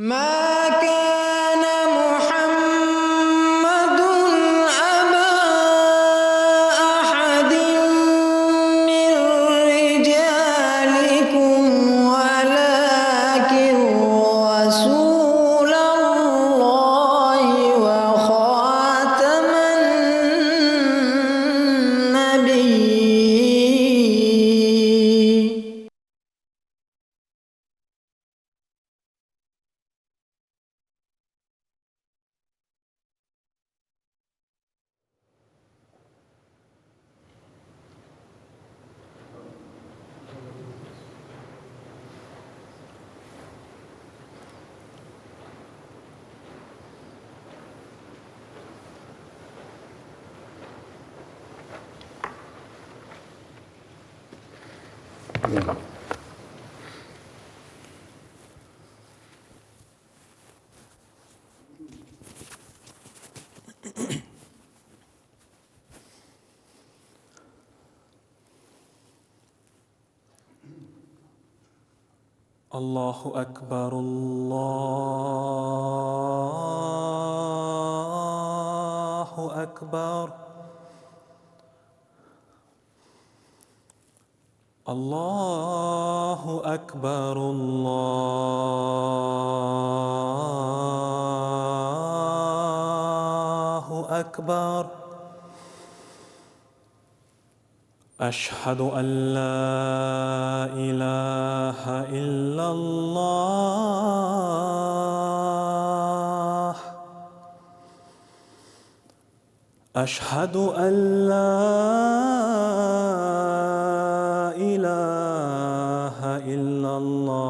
ما كان محمد أبا أحد من رجالكم ولكن رسول الله وخاتم النبيين. الله أكبر الله أكبر الله أكبر الله أكبر. أشهد أن لا إله إلا الله. أشهد أن لا إله إلا الله.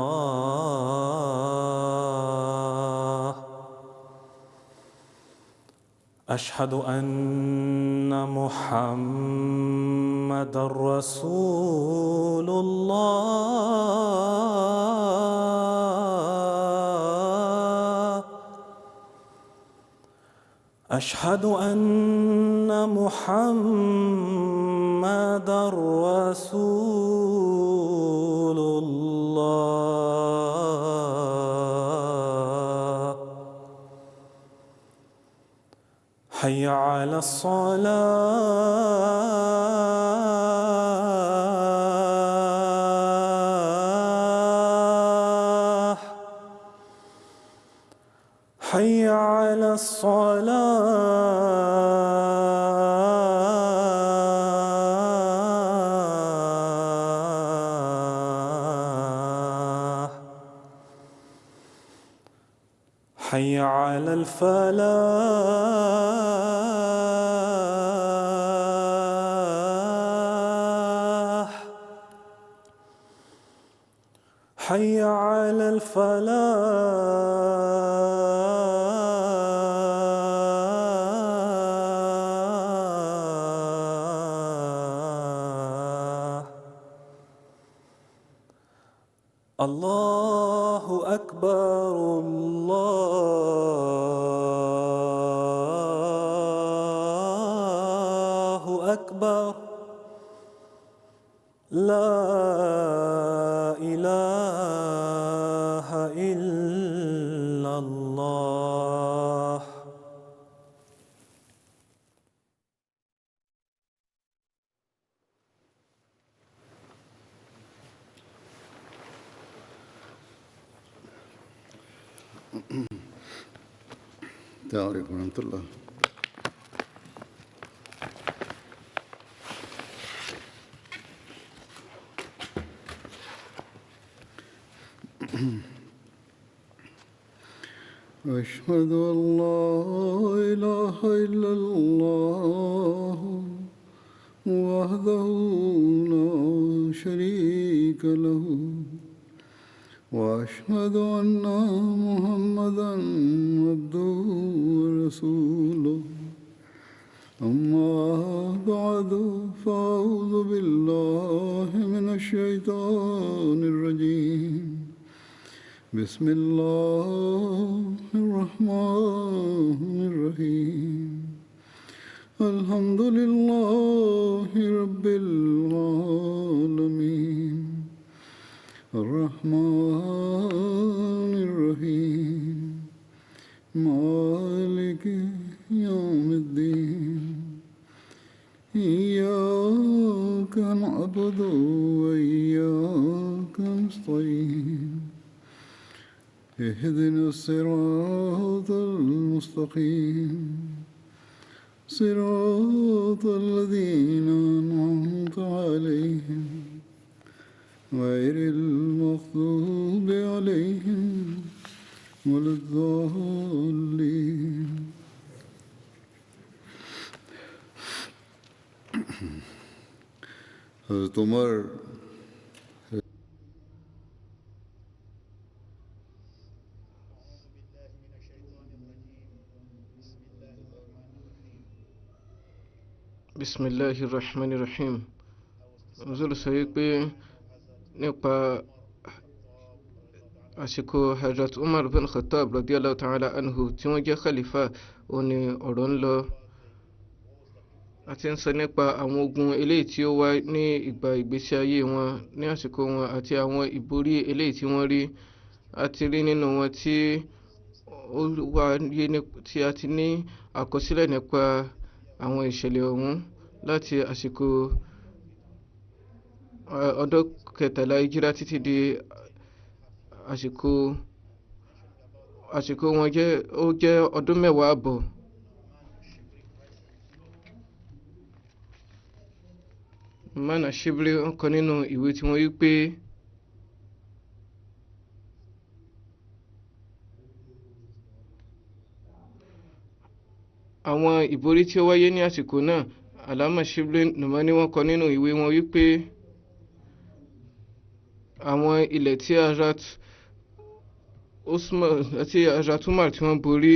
أشهد أن محمد رسول الله. أشهد أن محمد رسول الله. حي على الصلاة. حي على الصلاة. حي على الفلاح. حي على الفلاح. الله أكبر الله أكبر. لا إله إلا الله. السلام عليكم ورحمة الله. أشهد أن لا إله إلا الله وحده لا شريك له وأشهد أن محمدا عبده ورسوله. أما بعد فأعوذ بالله من الشيطان الرجيم. بسم الله الرحمن الرحيم. الحمد لله رب العالمين الرحمن الرحيم مالك يوم الدين إياك نعبد وإياك نستعين اهدنا الصراط المستقيم صراط الذين أنعمت عليهم غير المغضوب عليهم ولا الضالين. حضرت عمر Bismillahi rahman rahim. Zulu sọ wípé nípa àsìkò Hazrat Umar bin Khattab radiyallahu ta'ala anhu tí wọ́n jẹ́ khalifa, ó ní ọ̀rọ̀ ń lọ. A ti ń sọ nípa àwọn ogun eléyìí tí ó wá ní ìgbà ìgbésí ayé wọn ní àsìkò wọn àti àwọn ìborí eléyìí tí wọ́n rí. A ti rí nínú wọn tí ó wáyé tí a ti ní àkọsílẹ̀ nípa àwọn ìṣẹ̀lẹ̀ ọ̀hún láti àsìkò ọdún kẹtàlá ìjírá títí di àsìkò wọn jẹ́ ó jẹ́ ọdún mẹ́wàá àbọ̀. Mana Shibli ń kọ nínú ìwé tí wọ́n wí pé àwọn ìborí tí ó wáyé ní àsìkò náà, Alama Shibli Numani wọ́n kọ nínú ìwé wọn wípé àwọn ilẹ̀ tí Hazrat Usman àti Hazrat Umar tí wọ́n borí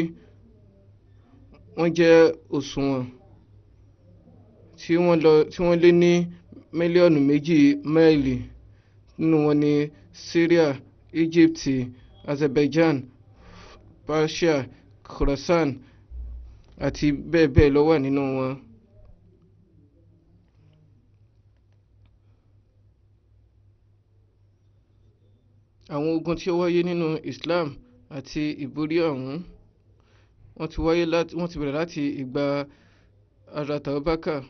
wọ́n jẹ́ òṣùwọ̀n tí wọ́n lé ní mílíọ̀nù 2 máìlì. Nínú wọn ní Syria, Egypt, Azerbaijan, Persia, Khorasan àti bẹ́ẹ̀ bẹ́ẹ̀ lọ wà nínú wọn. Àwọn ogun tí ó wáyé nínú Islam àti ìborí ọ̀hún wọ́n ti wáyé láti wọ́n ti bẹ̀rẹ̀ láti ìgbà Hazrat Abubakar.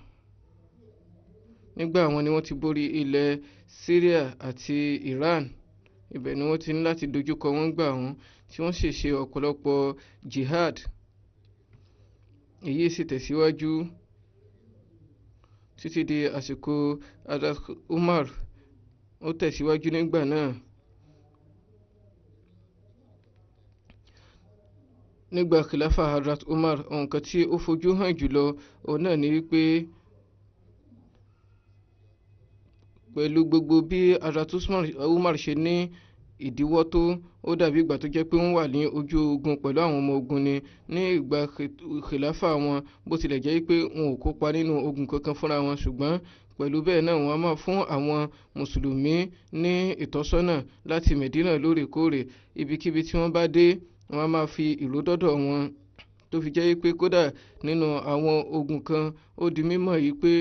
Nígbà wọn ni wọ́n ti borí ilẹ̀ Syria àti Iran. Ibẹ̀ ni wọ́n ti ní láti dojúkọ wọ́n gbà wọ́n tí wọ́n sì ṣe ọ̀pọ̀lọpọ̀ jihad. Èyí sì tẹ̀síwájú títí di àsìkò Hazrat Umar. Ó tẹ̀síwájú nígbà náà. Nígbà khilafa Hazrat Umar, nǹkan tí ó fojú hàn jùlọ òun náà ni wípé pẹ̀lú gbogbo bí Hazrat Umar ṣe ní ìdíwọ́ tó, ó dàbí ìgbà tó jẹ́ pé wọ́n wà ní ojú ogun pẹ̀lú àwọn ọmọ ogun ni ní ìgbà khilafa wọn. Bó tilẹ̀ jẹ́ pé wọn ò kópa nínú ogun kankan fúnra wọn, ṣùgbọ́n pẹ̀lú bẹ́ẹ̀ náà wọ́n á máa fún àwọn mùsùlùmí ní ìtọ́sọ́nà láti Medina lóòrèkóòrè. Ibikíbi tí wọ́n bá dé, wọ́n á máa fi ìlú dọ́dọ̀ wọn, tó fi jẹ́ pé kódà nínú àwọn ogun kan ó di mímọ̀ yìí pé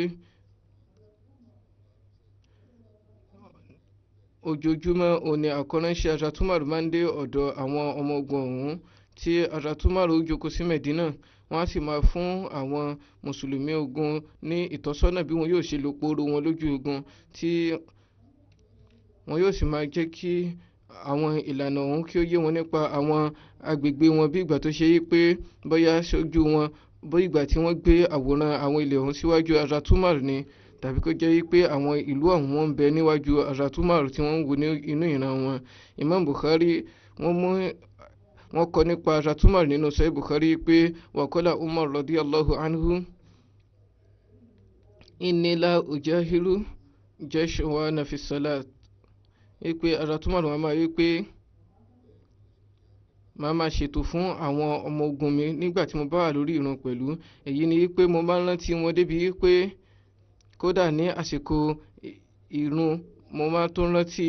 ojoojúmọ́ òní àkọ́ránṣẹ́ Hazrat Umar máa ń dé ọ̀dọ̀ àwọn ọmọ ogun ọ̀hún tí Hazrat Umar ó jókòó sí Medina. Wọ́n á sì máa fún àwọn mùsùlùmí ogun ní ìtọ́sọ́nà bí wọn yóò ṣe lò poro wọn lójú ogun, tí wọn yóò sì máa jẹ́ kí àwọn ìlànà ọ̀hún kí ó yé wọn nípa àwọn agbègbè wọn bí ìgbà tó ṣe yí pé bóyá sójú wọn bó ìgbà tí wọ́n gbé àwòrán àwọn ilẹ̀ ọ̀hún síwájú Hazrat Umar ni, tàbí kó jẹ́ pé àwọn ìlú ọ̀hún wọ́n ń bẹ níwájú Hazrat Umar tí wọ́n ń wò ní inú ìran wọn. Imam Bukhari wọ́n kọ nípa Hazrat Umar nínú Sahih Bukhari pé wàkọ́lá Umar radiyallahu anhu inni la ujahiru jaysh wa ana fi salat. Wípé Hazrat Umar wọn máa wípé màá máa ṣètò fún àwọn ọmọ ogun mi nígbà tí mo bá wà lórí ìrun pẹ̀lú. Èyí ni wípé mo máa ń rántí wọn débi wípé kódà ní àsìkò ìrun mo máa tún rántí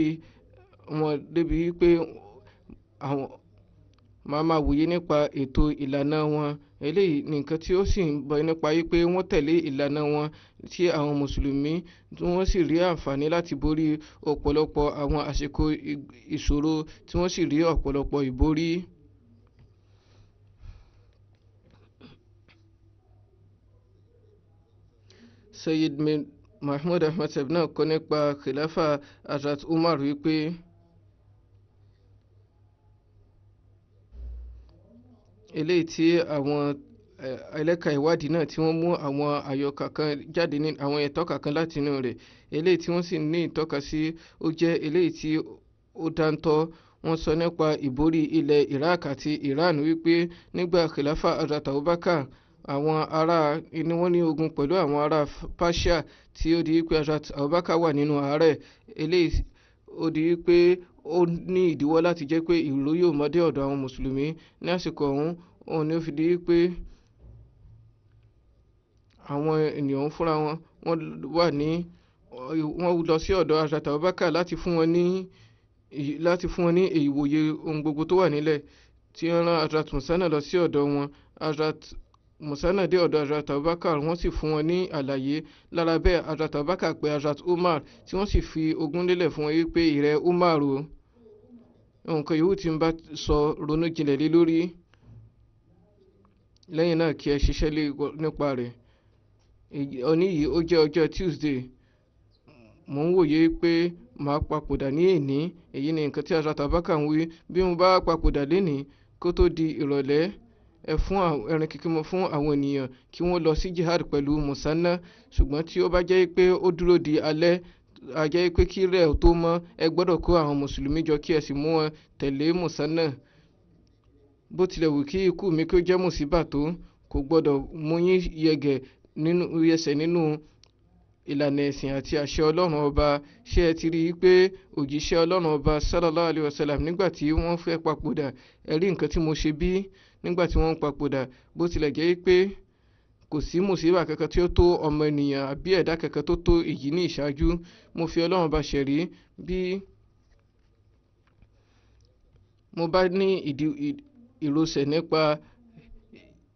wọn débi wípé àwọn màá máa wòye nípa ètò ìlànà wọn. Eléyìí ni nǹkan tí ó sì ń bọ nípa wípé wọ́n tẹ̀lé ìlànà wọn tí àwọn mùsùlùmí tí wọ́n sì rí àǹfààní láti borí ọ̀pọ̀lọpọ̀ àwọn àsìkò ìṣòro tí wọ́n sì rí ọ̀pọ̀lọpọ̀ ìborí. Sayyid Mahmood Ahmad Sahib náà kọ́ nípa khilafa Hazrat Umar wípé eléyìí tí àwọn ẹlẹ́ka ìwádìí náà tí wọ́n mú àwọn àyọkà kan jáde ní àwọn ìtọ́ka kan láti inú rẹ̀, eléyìí tí wọ́n sì ní ìtọ́ka sí ó jẹ́ eléyìí tí ó dáńtọ́. Wọ́n sọ nípa ìborí ilẹ̀ Iraq àti Iran wípé nígbà khilafa Hazrat Abubakar, àwọn ará ni wọ́n ní ogun pẹ̀lú àwọn ará Persia tí ó di wípé Hazrat Abubakar wà nínú àárẹ̀. Eléyìí ó di wípé ó ní ìdíwọ́ láti jẹ́ pé ìlú yóò mọ́ dé ọ̀dọ̀ àwọn mùsùlùmí ní àsìkò ọ̀hún. Òun ni ó fi di wípé àwọn ènìyàn fúnra wọn wọ́n wà ní wọ́n lọ sí ọ̀dọ̀ Hazrat Abubakar láti fún wọn ní ìwòye ohun gbogbo tó wà nílẹ̀, tí wọ́n rán Hazrat Musanna lọ sí ọ̀dọ̀ wọn. Hazrat Musanna dé ọ̀dọ̀ Hazrat Abubakar, wọ́n sì fún wọn ní àlàyé. Lára bẹ́ẹ̀, Hazrat Abubakar pe Hazrat Umar, tí wọ́n sì fi ogún lélẹ̀ fún wọn wípé ìrẹ́ Umar o, nǹkan yòówù tí ń bá sọ ronú jinlẹ̀ lé lórí, lẹ́yìn náà kí ẹ ṣiṣẹ́ lé nípa rẹ̀. Òní yìí ó jẹ́ ọjọ́ Tuesday, mò ń wòye pé màá papòdà ní èní. Èyí ni nǹkan tí Hazrat Abubakar ń wí. Bí mo bá papòdà lénìí kó tó di ìrọ̀lẹ́, ẹ fún ẹran kíkí mọ́ fún àwọn ènìyàn kí wọ́n lọ sí jihad pẹ̀lú Musanna. Ṣùgbọ́n tí ó bá jẹ́ pé ó dúró di alẹ́, a jẹ́ pé kí rẹ̀ tó mọ́, ẹ gbọ́dọ̀ kó àwọn mùsùlùmí jọ kí ẹ sì mú wọn tẹ̀lé Musanna. Bó tilẹ̀ wù kí ikú mi kí ó jẹ́ mùsíbà tó, kò gbọ́dọ̀ mú yín yẹgẹ̀ nínú yẹsẹ̀ nínú ìlànà ẹ̀sìn àti àṣẹ Ọlọ́run ọba. Ṣé ẹ ti rí i pé òjíṣẹ́ Ọlọ́run ọba sallallahu alayhi wa sallam nígbà tí wọ́n fẹ́ papòdà, ẹ rí nǹkan tí mo ṣe bí nígbà tí wọ́n ń papòdà? Bó tilẹ̀ jẹ́ pé kò sí mùsíbà kankan tí ó tó ọmọ ènìyàn àbí ẹ̀dá kankan tó tó èyí ní ìṣáájú, mo fi Ọlọ́run ọba ṣẹ̀rí bí mo bá ní ìrosẹ̀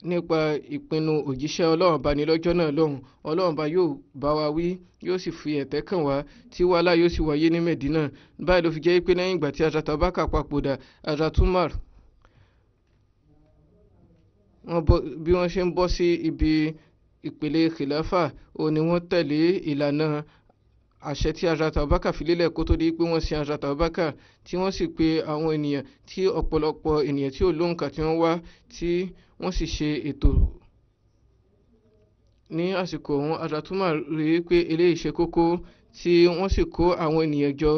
nípa ìpinnu òjíṣẹ́ Ọlọ́run ọba ní lọ́jọ́ náà lọ́hùn, Ọlọ́run ọba yóò bá wa wí, yóò sì fi ẹ̀tẹ́ kàn wá, tí wàhálà yóò sì wáyé ní Mẹ̀dínà. Báyìí ló fi jẹ́ pé lẹ́yìn ìgbà tí Hazrat Abubakar papòdà, Hazrat Umar, bí wọ́n ṣe ń bọ́ sí ibi ìpele khilafa, òun ni wọ́n tẹ̀lé ìlànà àṣẹ tí Hazrat Abubakar fi lélẹ̀ kó tó di pé wọ́n sin Hazrat Abubakar, tí wọ́n sì pe àwọn ènìyàn, tí ọ̀pọ̀lọpọ̀ ènìyàn tí ò lóǹkà tí wọ́n wá, tí wọ́n sì ṣe ètò. Ní àsìkò ọ̀hún, Hazrat Umar rí i pé eléyìí ṣe kókó, tí wọ́n sì kó àwọn ènìyàn jọ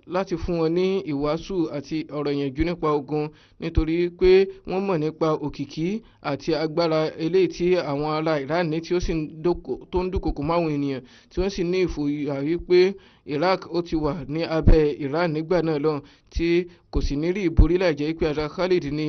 láti fún wọn ní ìwàásù àti ọ̀rọ̀ ìyànjú nípa ogun, nítorí pé wọ́n mọ̀ nípa òkìkí àti agbára eléyìí tí àwọn ará Iran ní, tí ó sì tó ń dúnkokò máwọn ènìyàn, tí wọ́n sì ní ìfòyà wípé Iraq ó ti wà ní abẹ́ Iran nígbà náà lọ́hùn, tí kò sì ní rí ìborí láì jẹ́ pé Hazrat Khalid ní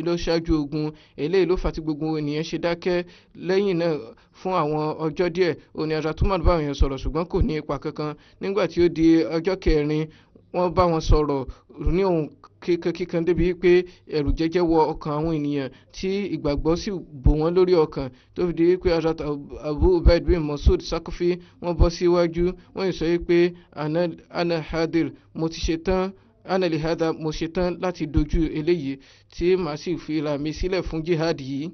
ló ṣáájú ogun. Eléyìí ló fà tí gbogbo ènìyàn ṣe dákẹ́ lẹ́yìn náà fún àwọn ọjọ́ díẹ̀. Ó ní Hazrat Umar bá àwọn èèyàn sọ̀rọ̀, ṣùgbọ́n kò ní ipa kankan. Nígbà tí ó di ọjọ́ kẹrin, wọ́n bá wọn sọ̀rọ̀ ní ohùn kíkankíkan débi pé ẹ̀rù jẹ́jẹ́ wọ ọkàn àwọn ènìyàn, tí ìgbàgbọ́ sì bò wọ́n lórí ọkàn, tó fi di pé Hazrat Abu Ubaid bin Masud Saqafi wọ́n bọ́ síwájú, wọ́n sì sọ pé ana hadir, mo ti ṣe tán, ana lihada, mo ṣe tán láti dojú eléyìí, tí màá sì fi ra mi sílẹ̀ fún jihad yìí.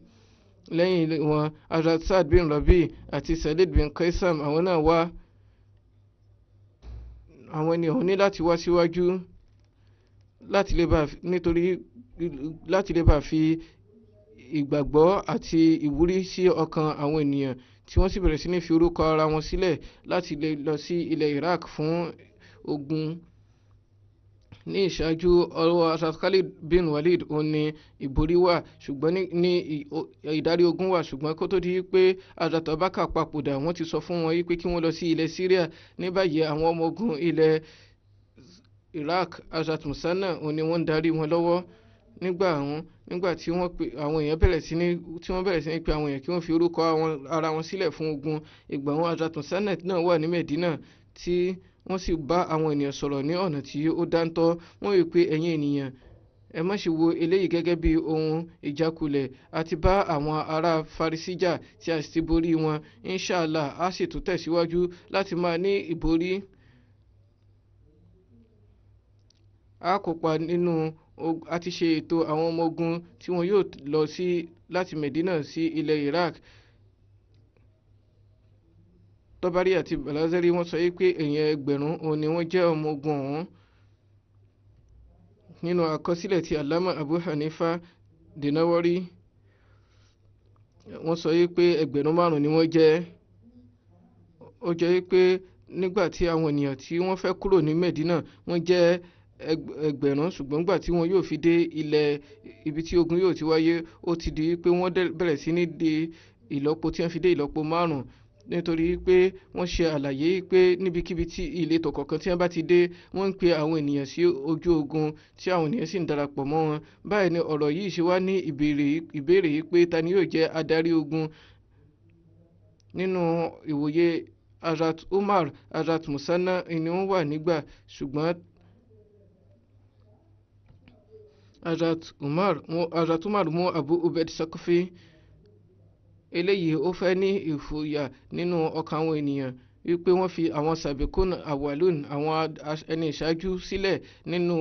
Lẹ́yìn wọn, Hazrat Saad bin Rabi àti Salid bin Qaisam àwọn náà wá. Àwọn ènìyàn ní láti wá síwájú láti lè bá nítorí láti lè bá fi ìgbàgbọ́ àti ìwúrí sí ọkàn àwọn ènìyàn, tí wọ́n sì bẹ̀rẹ̀ sí ní fi orúkọ ara wọn sílẹ̀ láti lè lọ sí ilẹ̀ Iraq fún ogun. Ní ìṣáájú ọwọ́ Hazrat Khalid bin Walid òun ni ìborí wà, ṣùgbọ́n ní ìdarí ogun wà, ṣùgbọ́n kó tó di pé Hazrat Abubakar papòdà, wọ́n ti sọ fún wọn wípé kí wọ́n lọ sí ilẹ̀ Syria. Ní báyìí àwọn ọmọ ogun ilẹ̀ Iraq, Hazrat Musanna òun ni wọ́n ń darí wọn lọ́wọ́. Nígbà ọ̀hún, nígbà tí wọ́n pe àwọn èèyàn bẹ̀rẹ̀ sí ní tí wọ́n bẹ̀rẹ̀ sí ní pe àwọn èèyàn kí wọ́n fi orúkọ ara wọn sílẹ̀ fún ogun, ìgbà wọn Hazrat Musanna náà wà ní Medina, tí wọ́n sì bá àwọn ènìyàn sọ̀rọ̀ ní ọ̀nà tí ó dáńtọ́. Wọ́n wí pé ẹ̀yin ènìyàn, ẹ má ṣe wo eléyìí gẹ́gẹ́ bí ohun ìjákulẹ̀. A ti bá àwọn ará Farisi jà tí a sì ti borí wọn. Inshallah, a sì tún tẹ̀síwájú láti máa ní ìborí. A kópa nínú a ti ṣe ètò àwọn ọmọ ogun tí wọn yóò lọ sí láti Medina sí ilẹ̀ Iraq. Tọ́bárí àti Balazari wọ́n sọ pé èèyàn 1000 òun ni wọ́n jẹ́ ọmọ ogun ọ̀hún. Nínú àkọsílẹ̀ ti Alama Abu Hanifa Dinawari, wọ́n sọ pé 5,000 ni wọ́n jẹ́. Ó jẹ́ pé nígbà tí àwọn ènìyàn tí wọ́n fẹ́ kúrò ní Medina wọ́n jẹ́ 1000, ṣùgbọ́n nígbà tí wọ́n yóò fi dé ilẹ̀ ibi tí ogun yóò ti wáyé, ó ti di pé wọ́n bẹ̀rẹ̀ sí ní di ìlọ́po tí wọ́n fi dé ìlọ́po 5, nítorí pé wọ́n ṣe àlàyé pé níbikíbi tí ìletò kọ̀ọ̀kan tí wọ́n bá ti dé, wọ́n ń pe àwọn ènìyàn sí ojú ogun tí àwọn ènìyàn sì ń darapọ̀ mọ́ wọn. Báyìí ni ọ̀rọ̀ yìí ṣe wá ní ìbéèrè yìí pé ta ni yóò jẹ́ adarí ogun. Nínú ìwòye Hazrat Umar, Hazrat Musanna ni wọ́n wà nígbà, ṣùgbọ́n Hazrat Umar mú Abu Ubaid Sakafi. Eléyìí ó fẹ́ ní ìfòyà nínú ọkàn àwọn ènìyàn wípé wọ́n fi àwọn sàbíkún awalun, àwọn ẹni ìṣáájú sílẹ̀ nínú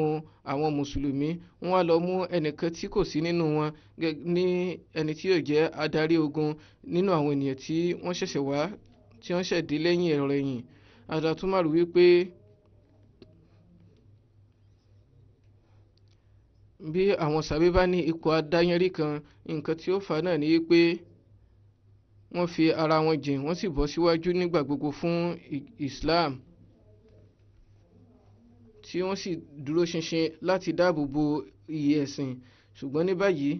àwọn mùsùlùmí. Wọ́n wá lọ mú ẹnìkan tí kò sí nínú wọn ní ẹni tí yóò jẹ́ adarí ogun nínú àwọn ènìyàn tí wọ́n ṣẹ̀ṣẹ̀ wá, tí wọ́n ṣẹ̀ dé lẹ́yìn ọ̀rẹ̀yìn. Hazrat Umar wípé bí àwọn sàbí bá ní ipò adáyanrí kan, nǹkan tí ó fà náà ni wípé wọ́n fi ara wọn jìn, wọ́n sì bọ́ síwájú nígbà gbogbo fún Islam, tí wọ́n sì dúró ṣinṣin láti dáàbò bo iyì ẹ̀sìn. Ṣùgbọ́n ní báyìí,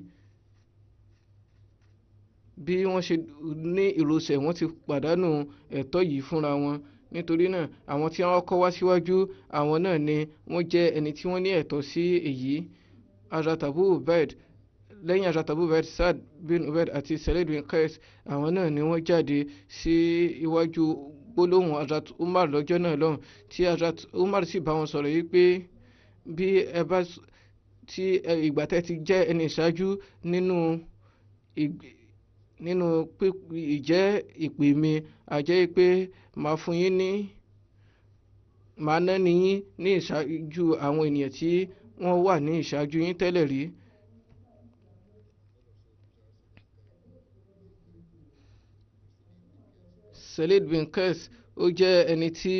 bí wọ́n ṣe ní ìrọsẹ̀, wọ́n ti pàdánù ẹ̀tọ́ yìí fúnra wọn. Nítorí náà, àwọn tí wọ́n kọ́ wá síwájú, àwọn náà ni wọ́n jẹ́ ẹni tí wọ́n ní ẹ̀tọ́ sí èyí. Hazrat Abu Ubaid, lẹ́yìn Hazrat Abu Ubaid, Saad bin Ubaid àti Sa'id bin Qais, àwọn náà ni wọ́n jáde sí iwájú gbólóhùn Hazrat Umar lọ́jọ́ náà lọ́hùn, tí Hazrat Umar sì bá wọn sọ̀rọ̀ yìí pé bí ẹ bá tí ìgbà tẹ́ ti jẹ́ ẹni ìṣáájú nínú ìjẹ́ ìpè mi, a jẹ́ pé màá fún yín ní, màá ná ní yín ní ìṣáájú àwọn ènìyàn tí wọ́n wà ní ìṣáájú yín tẹ́lẹ̀ rí. Sa'id bin Qais ó jẹ́ ẹni tí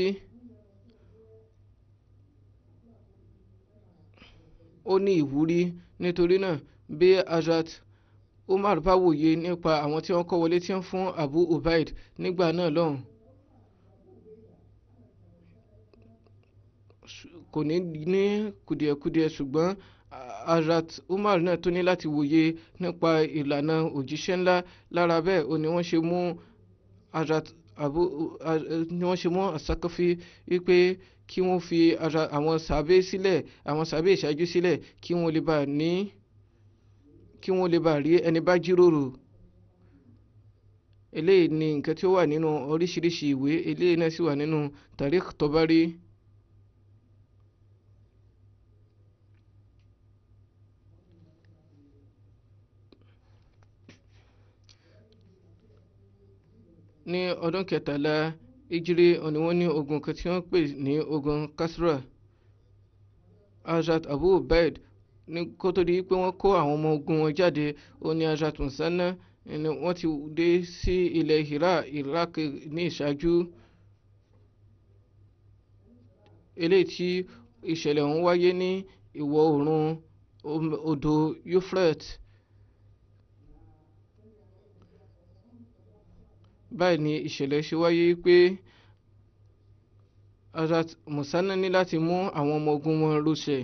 ó ní ìwúrí. Nítorí náà, bí Hazrat Umar bá wòye nípa àwọn tí wọ́n kọ́ wọlé tí wọ́n fún Abu Ubaid nígbà náà lọ́hùn, kò ní ní kùdìẹ̀kudiẹ. Ṣùgbọ́n Hazrat Umar náà tó ní láti wòye nípa ìlànà òjíṣẹ́ ńlá. Lára bẹ́ẹ̀ ó ní wọ́n ṣe mú Hazrat Abu, ni wọ́n ṣe mú Asakafi wípé kí wọ́n fi àwọn sàbẹ̀ sílẹ̀, àwọn sàbẹ̀ ìṣáájú sílẹ̀, kí wọ́n lè bá ní, kí wọ́n lè bá rí ẹni bá jíròrò. Eléyìí ni nǹkan tí ó wà nínú oríṣiríṣi ìwé, eléyìí náà sì wà nínú Tarikh Tabari. Ní ọdún 13 Hijri, ni wọ́n ní ogun kan tí wọ́n pè ní ogun Kasra. Hazrat Abu Ubaid ní kó tó di pé wọ́n kó àwọn ọmọ ogun wọn jáde, ó ní Hazrat Musanna ni wọ́n ti dé sí ilẹ̀ Hira, Iraq ní ìṣáájú. Eléyìí tí ìṣẹ̀lẹ̀ ọ̀hún wáyé ní ìwọ̀ oòrùn odò Euphrates. Báyìí ni ìṣẹ̀lẹ̀ ṣe wáyé pé Hazrat Musanna ní láti mú àwọn ọmọ ogun wọn rọṣẹ̀.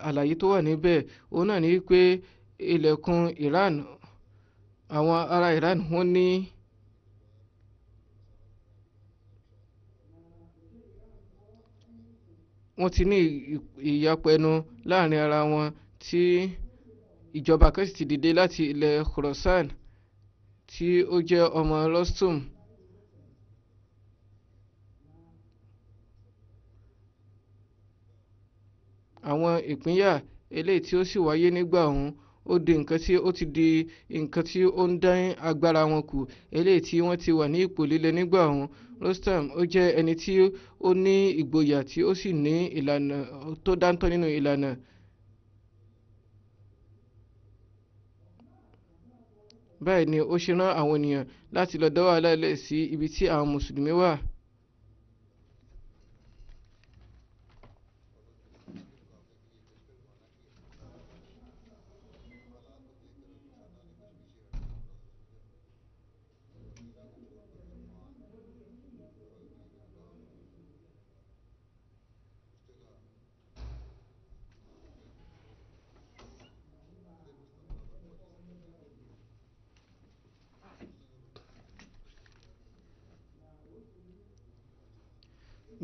Àlàyé tó wà níbẹ̀ òun náà ni pé ilẹ̀kùn Iran, àwọn ará Iran wọ́n ní wọ́n ti ní ìyapẹnu láàrin ara wọn, tí ìjọba kan sì ti dìde láti ilẹ̀ Khorasan tí ó jẹ́ ọmọ Rostum. Àwọn ìpínyà eléyìí tí ó sì wáyé nígbà ọ̀hún ó di nǹkan tí ó ti di nǹkan tí ó ń dín agbára wọn kù, eléyìí tí wọ́n ti wà ní ipò líle nígbà ọ̀hún. Rostam ó jẹ́ ẹni tí ó ní ìgboyà tí ó sì ní ìlànà tó dáńtọ́ nínú ìlànà. Báyìí ni ó ṣe rán àwọn ènìyàn láti lọ dá wàhálà lẹ̀ sí ibi tí àwọn mùsùlùmí wà.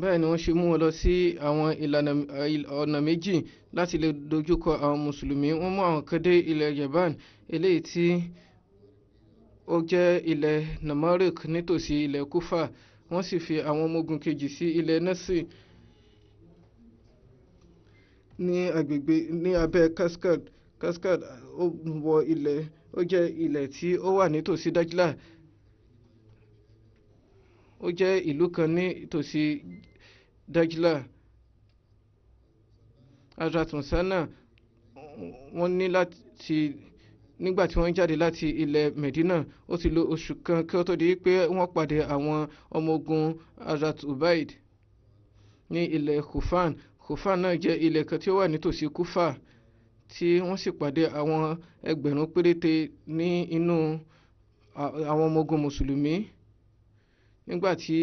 Bẹ́ẹ̀ ni wọ́n ṣe mú wọn lọ sí àwọn ìlànà ọ̀nà méjì láti lè dojúkọ àwọn mùsùlùmí. Wọ́n mú àwọn kan dé ilẹ̀ Japan, eléyìí tí ó jẹ́ ilẹ̀ Namarik nítòsí ilẹ̀ Kufa. Wọ́n sì fi àwọn ọmọ ogun kejì sí ilẹ̀ Nasi ní agbègbè ní abẹ́ Kaskad. Kaskad ó wọ ilẹ̀, ó jẹ́ ilẹ̀ tí ó wà nítòsí Dajla. Ó jẹ́ ìlú kan ní ìtòsí Dajla. Hazrat Musanna wọ́n ní láti nígbà tí wọ́n jáde láti ilẹ̀ Medina, ó ti lo oṣù kan kí ó tó di pé wọ́n pàdé àwọn ọmọ ogun Hazrat Ubaid ní ilẹ̀ Khufan. Khufan náà jẹ́ ilẹ̀ kan tí ó wà nítòsí Kufa, tí wọ́n sì pàdé àwọn ẹgbẹ̀rún péréte ní inú àwọn ọmọ ogun mùsùlùmí. Nígbà tí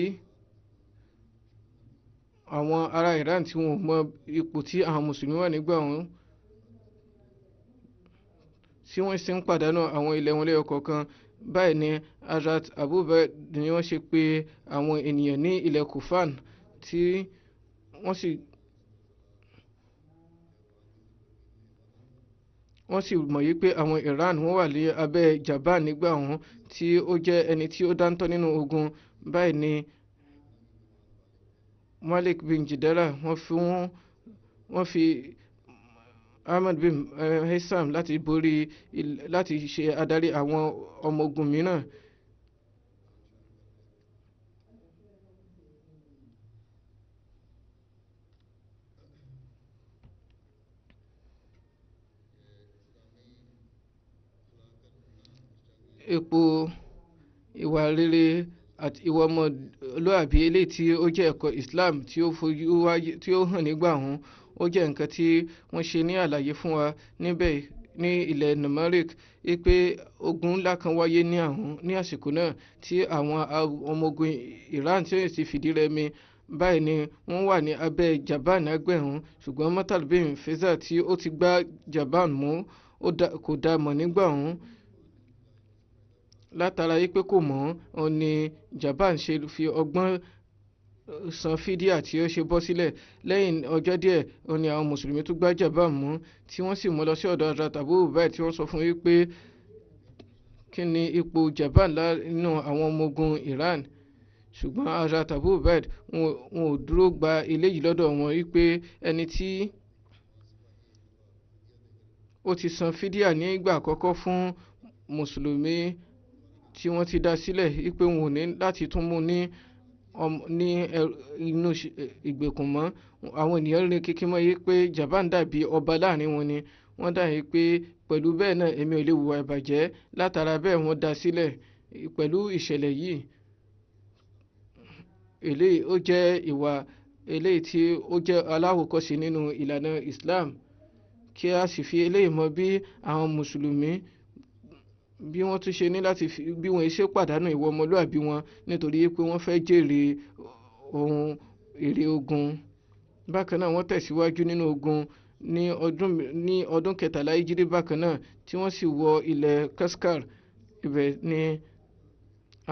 àwọn ará Iran tí wọn ò mọ ipò tí àwọn mùsùlùmí wà nígbà wọn, tí wọ́n sì ń pàdánù àwọn ilẹ̀ wọn lẹ́yọ kọ̀ọ̀kan. Báyìí ni Hazrat Abubakar ni wọ́n ṣe pé àwọn ènìyàn ní ilẹ̀ Kufan, tí wọ́n sì mọ̀ yí pé àwọn Iran wọ́n wà ní abẹ́ Jaban nígbà wọn, tí ó jẹ́ ẹni tí ó dáńtọ́ nínú ogun. Báyìí ni Malik bin Jidala wọ́n fi Ahmad bin Hisham láti borí láti ṣe adarí àwọn ọmọ ogun mìíràn. Ipò ìwà rere àti ìwà ọmọlúàbí eléyìí tí ó jẹ́ ẹ̀kọ́ Islam tí ó fojú wáyé tí ó hàn nígbà ọ̀hún, ó jẹ́ nǹkan tí wọ́n ṣe ní àlàyé fún wa níbẹ̀ ní ilẹ̀ Namarik pé ogun ńlá kan wáyé ní àhún ní àsìkò náà tí àwọn ọmọ ogun Iran tí ó sì fìdí rẹmi. Báyìí ni wọ́n wà ní abẹ́ Jaban agbẹ̀hún, ṣùgbọ́n Mutal bin Faisal tí ó ti gbá Jaban mú kò dá mọ̀ nígbà ọ̀hún. Látara yí pé kò mọ̀ ọ́n ni Jaban ṣe fi ọgbọ́n san fídíà tí ó ṣe bọ́ sílẹ̀. Lẹ́yìn ọjọ́ díẹ̀ ó ní àwọn mùsùlùmí tún gbá Jaban mú, tí wọ́n sì mú lọ sí ọ̀dọ̀ Hazrat Abu Ubaid, tí wọ́n sọ fún wípé kí ni ipò Jaban nínú àwọn ọmọ ogun Iran. Ṣùgbọ́n Hazrat Abu Ubaid wọn ò dúró gba eléyìí lọ́dọ̀ wọn wípé ẹni tí ó ti san fídíà ní ìgbà àkọ́kọ́ fún mùsùlùmí tí wọ́n ti dá sílẹ̀ wípé wọn ò ní láti tún mú ní inú ìgbèkùn mọ́. Àwọn ènìyàn rìn kíkí mọ́ yí pé Jaban dàbí ọba láàrin wọn ni. Wọ́n dà yí pé pẹ̀lú bẹ́ẹ̀ náà èmi ò lè hùwà ìbàjẹ́. Látara bẹ́ẹ̀ wọ́n dá sílẹ̀ pẹ̀lú ìṣẹ̀lẹ̀ yìí. Eléyìí ó jẹ́ ìwà eléyìí tí ó jẹ́ aláwòkọ́ṣe nínú ìlànà Islam, kí a sì fi eléyìí mọ bí àwọn mùsùlùmí bí wọ́n tún ṣe ní láti fi bí wọ́n ṣe pàdánù ìwà ọmọlúàbí wọn nítorí pé wọ́n fẹ́ jèrè ohun èrè ogun. Bákan náà wọ́n tẹ̀síwájú nínú ogun ní ọdún kẹtàlá ìjírí bákan náà tí wọ́n sì wọ ilẹ̀ Kaskar. Ibẹ̀ ni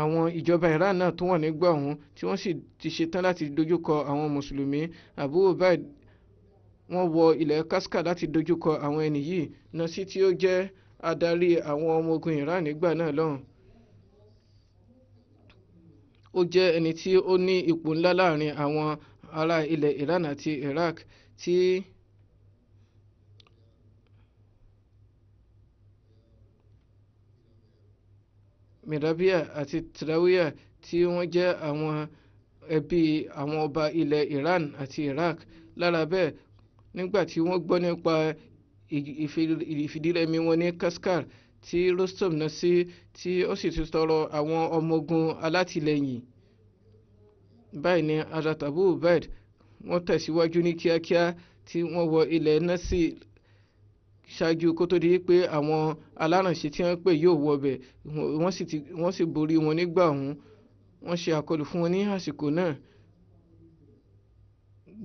àwọn ìjọba Iran náà tó wà nígbà ọ̀hún tí wọ́n sì ti ṣetán láti dojúkọ àwọn mùsùlùmí. Abu Ubaid wọ́n wọ ilẹ̀ Kaskar láti dojúkọ àwọn ẹni yìí. Nasi tí ó jẹ́ adarí àwọn ọmọ ogun Iran nígbà náà lọ́hùn, ó jẹ́ ẹni tí ó ní ipò ńlá láàrin àwọn ará ilẹ̀ Iran àti Iraq tí Mirabia àti Trawiya tí wọ́n jẹ́ àwọn ẹbí àwọn ọba ilẹ̀ Iran àti Iraq. Lára bẹ́ẹ̀, nígbà tí wọ́n gbọ́ nípa ìfìdírẹmi wọn ní Kaskar tí Rostom Nasi tí ó sì ti tọrọ àwọn ọmọ ogun alátìlẹyìn. Báyìí ni Hazrat Abu Ubaid wọ́n tẹ̀síwájú ní kíákíá tí wọ́n wọ ilẹ̀ Nasi ṣáájú kó tó di pé àwọn alárànṣe tí wọ́n pè yóò wọbẹ̀. Wọ́n sì borí wọn nígbà ọ̀hún. Wọ́n ṣe àkọlù fún wọn ní àsìkò náà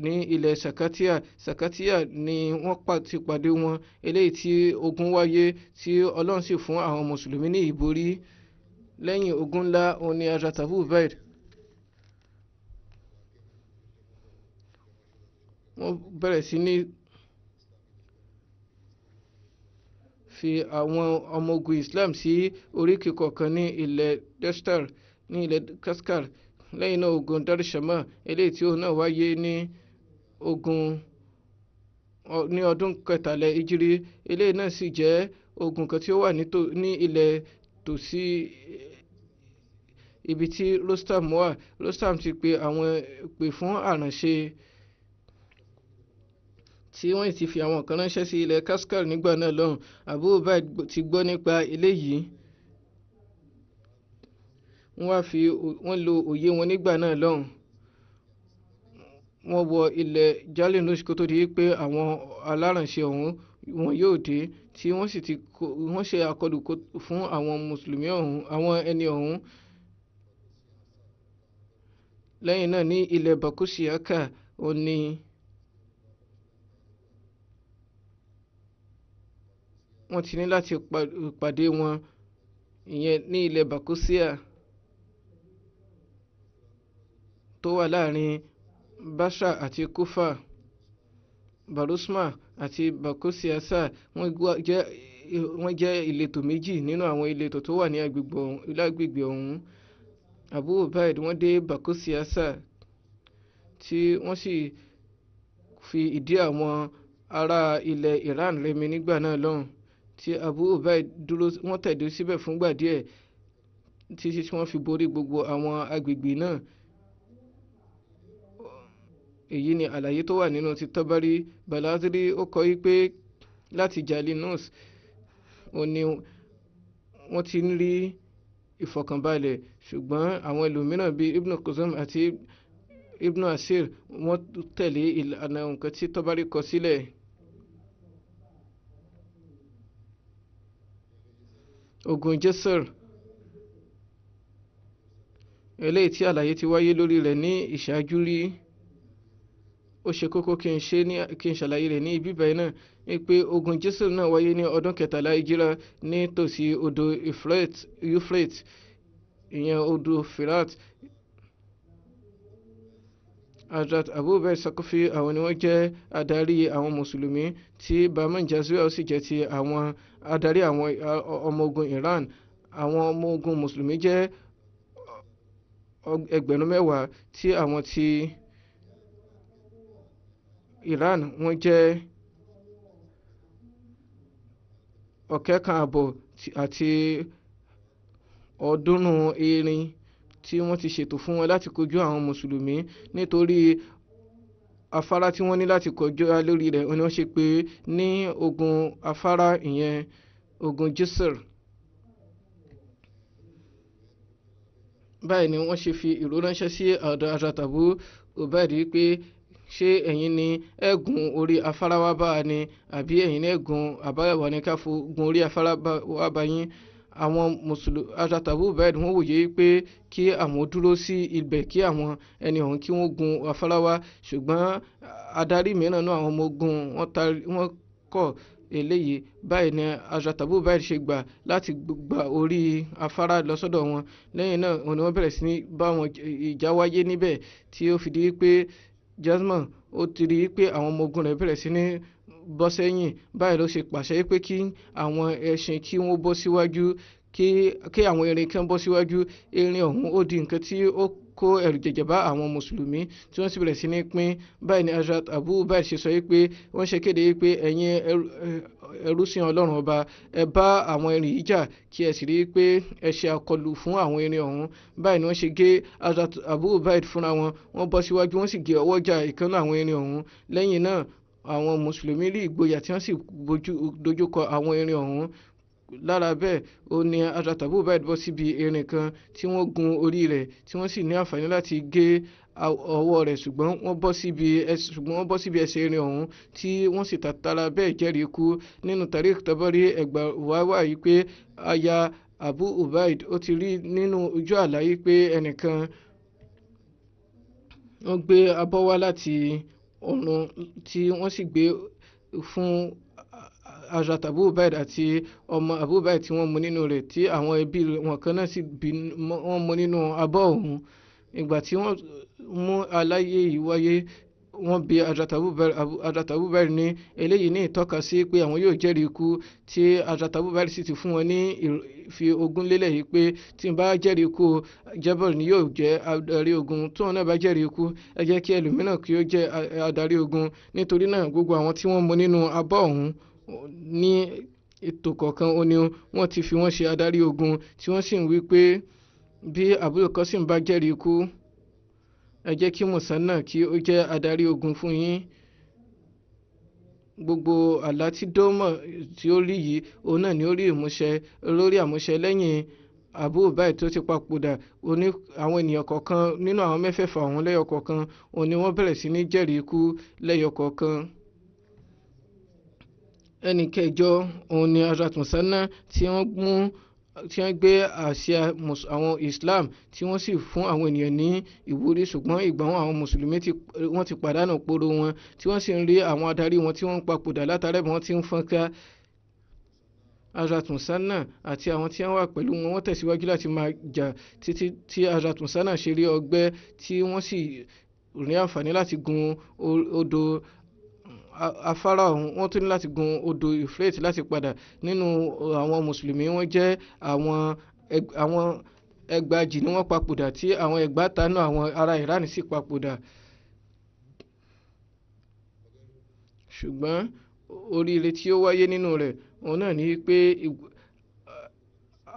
ní ilẹ̀ Sakatia. Sakatia ni wọ́n ti pàdé wọn, eléyìí tí ogun wáyé tí Ọlọ́run sì fún àwọn mùsùlùmí ní ìborí. Lẹ́yìn ogun ńlá òun ni Hazrat Abu Ubaid wọ́n bẹ̀rẹ̀ sí ní fi àwọn ọmọ ogun Islam sí oríkì kọ̀ọ̀kan ní ilẹ̀ Destar, ní ilẹ̀ Kaskar. Lẹ́yìn náà ogun Darusshama, eléyìí tí òun náà wáyé ní ogun ní ọdún kẹtàlá ìjírí, eléyìí náà sì jẹ́ ogun kan tí ó wà ní ilẹ̀ tòsí ibi tí Rostam wà. Rostam ti pe àwọn pè fún àránṣe tí wọ́n ti fi àwọn kan ránṣẹ́ sí ilẹ̀ Kaskar nígbà náà lọ́hùn. Abu Ubaid ti gbọ́ nípa eléyìí, wọ́n lo òye wọn nígbà náà lọ́hùn. Wọ́n wọ ilẹ̀ Jalinush kó tó di pé àwọn alárànṣe ọ̀hún wọn yóò dé, tí wọ́n sì ti wọ́n ṣe àkọlù fún àwọn mùsùlùmí ọ̀hún, àwọn ẹni ọ̀hún. Lẹ́yìn náà ní ilẹ̀ Bakusiaka ó ní wọ́n ti ní láti pàdé wọn, ìyẹn ní ilẹ̀ Bakusia tó wà láàrin Basra àti Kufa. Barusma àti Bakusiasa wọ́n jẹ́ ìletò méjì nínú àwọn ìletò tó wà ní agbègbè ọ̀hún. Abu Ubaid wọ́n dé Bakusiasa tí wọ́n sì fi ìdí àwọn ará ilẹ̀ Iran rẹmi nígbà náà lọ́hùn, tí Abu Ubaid dúró, wọ́n tẹ̀dó síbẹ̀ fúngbà díẹ̀ títí tí wọ́n fi borí gbogbo àwọn agbègbè náà. Èyí ni àlàyé tó wà nínú ti Tabari. Balaziri ó kọ wípé láti Jalinus ó ní wọ́n ti ń rí ìfọ̀kànbalẹ̀, ṣùgbọ́n àwọn ẹlòmíràn bíi Ibn Quzam àti Ibn Asir wọ́n tẹ̀lé ìlànà nǹkan tí Tabari kọ sílẹ̀. Ogun Jésàr, eléyìí tí àlàyé ti wáyé lórí rẹ̀ ní ìṣáájú rí, ó ṣe kókó kí n ṣàlàyé rẹ̀ ní ibi báyìí náà ní pé ogun Jésàr náà wáyé ní ọdún kẹtàlá ìjírà ní tòsí odò Euphrates, ìyẹn odò Firat. Hazrat Abu Ubaid Sakufi àwọn ni wọ́n jẹ́ adarí àwọn mùsùlùmí, tí Bahman Jazua sì jẹ́ ti àwọn adarí àwọn ọmọ ogun Iran. Àwọn ọmọ ogun mùsùlùmí jẹ́ 10,000, tí àwọn ti Iran wọ́n jẹ́ 2,500 àti 300 erin tí wọ́n ti ṣètò fún wọn láti kojú àwọn mùsùlùmí. Nítorí afárá tí wọ́n ní láti kọjú lórí rẹ̀ ni wọ́n ṣe pé ní ogun afárá, ìyẹn ogun Jésàr. Báyìí ni wọ́n ṣe fi ìró ránṣẹ́ sí ọ̀dọ̀ Hazrat Abu Ubaid wípé ṣé ẹ̀yin ni ẹ gun orí afárá wá bá wa ni, àbí ẹ̀yin ni ẹ gun àbáwá ni ká gun orí afárá wá bá yín? Àwọn mùsùlùmí Hazrat Abu Ubaid wọ́n wòye pé kí àwọn dúró sí ibẹ̀ kí àwọn ẹni ọ̀hún kí wọ́n gun afárá wá, ṣùgbọ́n adarí mìíràn náà àwọn ọmọ ogun wọ́n kọ̀ eléyìí. Báyìí ni Hazrat Abu Ubaid ṣe gbà láti gba orí afárá lọ sọ́dọ̀ wọn. Lẹ́yìn náà ni wọ́n bẹ̀rẹ̀ sí ní bá wọn ìjà wáyé níbẹ̀, tí ó fi di pé Jasmine ó ti rí i pé àwọn ọmọ ogun rẹ̀ bẹ̀rẹ̀ sí ní bọ́ sẹ́yìn. Báyìí ló ṣe pàṣẹ pé kí àwọn ẹṣin kí wọ́n bọ́ síwájú, kí àwọn erin kan bọ́ síwájú. Erin ọ̀hún ó di nǹkan tí ó kó ẹ̀rù jẹ̀jẹ̀ bá àwọn mùsùlùmí tí wọ́n sì bẹ̀rẹ̀ sí ní pín. Báyìí ni Hazrat Abu Ubaid ṣe sọ pé wọ́n ṣe kéde pé ẹ̀yin ẹrúsìn Ọlọ́run ọba, ẹ bá àwọn erin yìí jà kí ẹ sì rí i pé ẹ ṣe àkọlù fún àwọn erin ọ̀hún. Báyìí ni wọ́n ṣe gé Hazrat Abu Ubaid fúnra wọn, wọ́n bọ́ síwájú, wọ́n sì gé ọwọ́ jà ìkànnà àwọn erin ọ̀hún. Lẹ́yìn náà àwọn mùsùlùmí rí ìgboyà tí wọ́n sì dojúkọ àwọn erin ọ̀hún. Lára bẹ́ẹ̀ ó ní Hazrat Abu Ubaid bọ́ síbi erin kan tí wọ́n gun orí rẹ̀, tí wọ́n sì ní àǹfààní láti gé ọwọ́ rẹ̀, ṣùgbọ́n wọ́n bọ́ síbi ẹsẹ̀ erin ọ̀hún tí wọ́n sì tàtàrà bẹ́ẹ̀ jẹ́rìí ikú. Nínú Tarikh Tabari ẹgbà wá wà yìí pé aya Abu Ubaid ó ti rí nínú ojú àlá yìí pé ẹnìkan wọ́n gbé abọ́ wá láti ọ̀run tí wọ́n sì gbé fún Hazrat Abu Ubaid àti ọmọ Abu Ubaid tí wọ́n mu nínú rẹ̀, tí àwọn ẹbí wọn kan náà sì bí wọ́n mu nínú abọ́ ọ̀hún. Ìgbà tí wọ́n mú aláyé yìí wáyé, wọ́n bi Hazrat Abu Ubaid ní eléyìí ní ìtọ́ka sí pé àwọn yóò jẹ́rìí ikú, tí Hazrat Abu Ubaid sì ti fún wọn ní fi ogún lélẹ̀ yìí pé tí n bá jẹ́rìí ikú, Jabal ni yóò jẹ́ adarí ogun, tóun náà bá jẹ́rìí ikú, ẹ jẹ́ kí ẹlòmíràn kí ó jẹ́ adarí ogun. Nítorí náà gbogbo àwọn tí wọ́n mu nínú abọ́ ọ̀hún ní ètò kọ̀ọ̀kan ó ní wọ́n ti fi wọ́n ṣe adarí ogun, tí wọ́n sì ń wí pé bí Abul Qasim bá jẹ́rìí ikú, ẹ jẹ́ kí Musanna kí ó jẹ́ adarí ogun fún yín. Gbogbo àlá tí Dómọ̀ tí ó rí yìí, òun náà ni ó rí ìmúṣẹ lórí àmúṣẹ lẹ́yìn Abu Ubaid tó ti papòdà. Oní àwọn ènìyàn kọ̀ọ̀kan nínú àwọn mẹ́fẹ̀ẹ̀fà ọ̀hún lẹ́yọ kọ̀ọ̀kan, òun ni wọ́n bẹ̀rẹ̀ sí ní jẹ́rìí ikú lẹ́yọ kọ̀ọ̀kan. Ẹnì kẹjọ òun ni Hazrat Musanna tí wọ́n mú, tí wọ́n gbé àsíá àwọn Islam, tí wọ́n sì fún àwọn ènìyàn ní ìwúrí, ṣùgbọ́n ìgbà wọn àwọn mùsùlùmí wọ́n ti pàdánù poro wọn, tí wọ́n sì ń rí àwọn adarí wọn tí wọ́n ń papòdà látara bí wọ́n ti ń fọ́nká. Hazrat Musanna àti àwọn tí wọ́n wà pẹ̀lú wọn, wọ́n tẹ̀síwájú láti máa jà títí tí Hazrat Musanna ṣe rí ọgbẹ́, tí wọ́n sì rí àǹfààní láti gun odò afárá ọ̀hún. Wọ́n tún ní láti gun odò Euphrates láti padà. Nínú àwọn mùsùlùmí wọ́n jẹ́ àwọn ẹgbàajì ni wọ́n papòdà, tí àwọn ẹgbàáta náà àwọn ará Iran sì papòdà. Ṣùgbọ́n oríire tí ó wáyé nínú rẹ̀ òun náà ní pé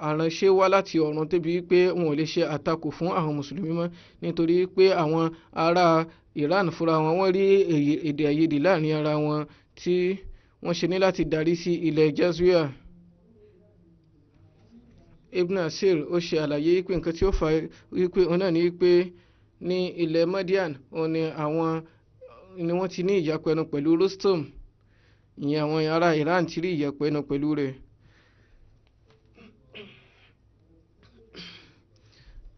àránṣẹ́ wá láti ọ̀run débi pé wọn ò lè ṣe àtakò fún àwọn mùsùlùmí mọ́, nítorí pé àwọn ará Iran fúnra wọn wọ́n rí èdè àìyedè láàrin ara wọn tí wọ́n ṣe ní láti darí sí ilẹ̀ Jazira. Ibn Asir ó ṣe àlàyé pé nǹkan tí ó fà wípé òun náà ní pé ní ilẹ̀ Madian òun ni àwọn ni wọ́n ti ní ìyapẹnu pẹ̀lú Rostom, ìyẹn àwọn ará Iran ti rí ìyapẹnu pẹ̀lú rẹ̀.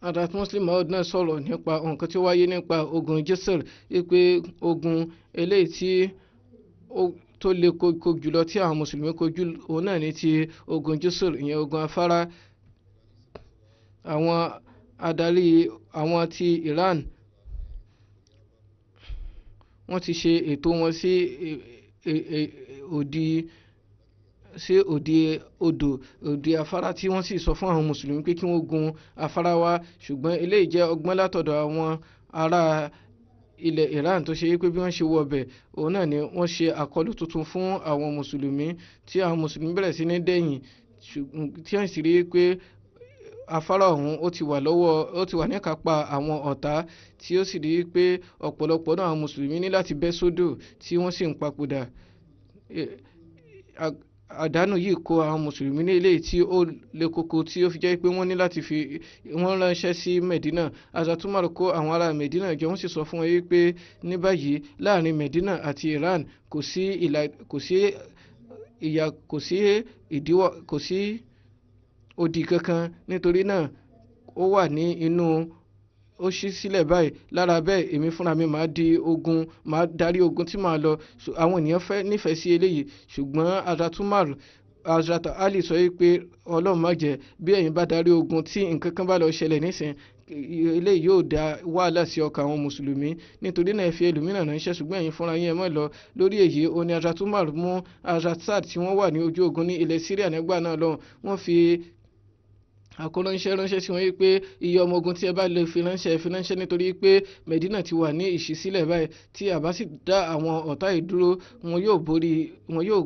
Hazrat Muslim Maud náà sọ̀rọ̀ nípa nǹkan tí ó wáyé nípa ogun Jisr, wípé ogun eléyìí tí tó le koko jùlọ tí àwọn mùsùlùmí kojú òun náà ní ti ogun Jisr, ìyẹn ogun afárá. Àwọn adarí àwọn ti Iran wọ́n ti ṣe ètò wọn sí òdi odò òdi afárá, tí wọ́n sì sọ fún àwọn mùsùlùmí pé kí wọ́n gun afárá wá. Ṣùgbọ́n eléyìí jẹ́ ọgbọ́n látọ̀dọ̀ àwọn ará ilẹ̀ Iran tó ṣe wípé bí wọ́n ṣe wọ ọbẹ̀ òun náà ni wọ́n ṣe àkọlù tuntun fún àwọn mùsùlùmí, tí àwọn mùsùlùmí bẹ̀rẹ̀ sí ní dẹ̀yìn, tí wọ́n sì rí pé afárá ọ̀hún ó ti wà lọ́wọ́, ó ti wà níkápá àwọn ọ̀tá, tí ó sì rí pé ọ̀pọ̀lọpọ̀ náà àwọn mùsùlùmí ní láti bẹ́ sódò tí wọ́n sì ń papòdà. Àdánù yìí kó àwọn mùsùlùmí ní eléyìí tí ó le koko, tí ó fi jẹ́ pé wọ́n ní láti fi wọ́n ránṣẹ́ sí Medina. Hazrat Umar kó àwọn ará Medina jọ, wọ́n sì sọ fún wọn wípé ní báyìí láàrin Medina àti Iran kò sí ìlà, kò sí ìyà, kò sí ìdíwọ́, kò sí odi kankan. Nítorí náà ó wà ní inú ó ṣí sílẹ̀ báyìí. Lára bẹ́ẹ̀ èmi fúnra mi máa di ogun, máa darí ogun tí màá lọ. Àwọn ènìyàn fẹ́ nífẹ̀ẹ́ sí eléyìí, ṣùgbọ́n Hazrat Umar, Hazrat Ali sọ wípé Ọlọ́run má jẹ́ bí ẹ̀yin bá darí ogun tí nǹkan kan bá lọ ṣẹlẹ̀ nísìn, eléyìí yóò dá wàhálà sí ọkàn àwọn mùsùlùmí. Nítorí náà ẹ fi ẹlòmíràn ránṣẹ́, ṣùgbọ́n ẹ̀yin fúnra yín ẹ má lọ. Lórí èyí ó ní Hazrat Umar mú Hazrat Saad tí wọ́n wà ní ojú ogun ní ilẹ̀ Syria nígbà náà lọ. Wọ́n fi àkóránṣẹ́ ránṣẹ́ sí wọn wípé iye ọmọ ogun tí ẹ bá lè fi ránṣẹ́ ẹ fi ránṣẹ́, nítorí pé Medina ti wà ní ìṣísílẹ̀ báyìí. Tí a bá sì dá àwọn ọ̀tá yìí dúró, wọn yóò borí, wọn yóò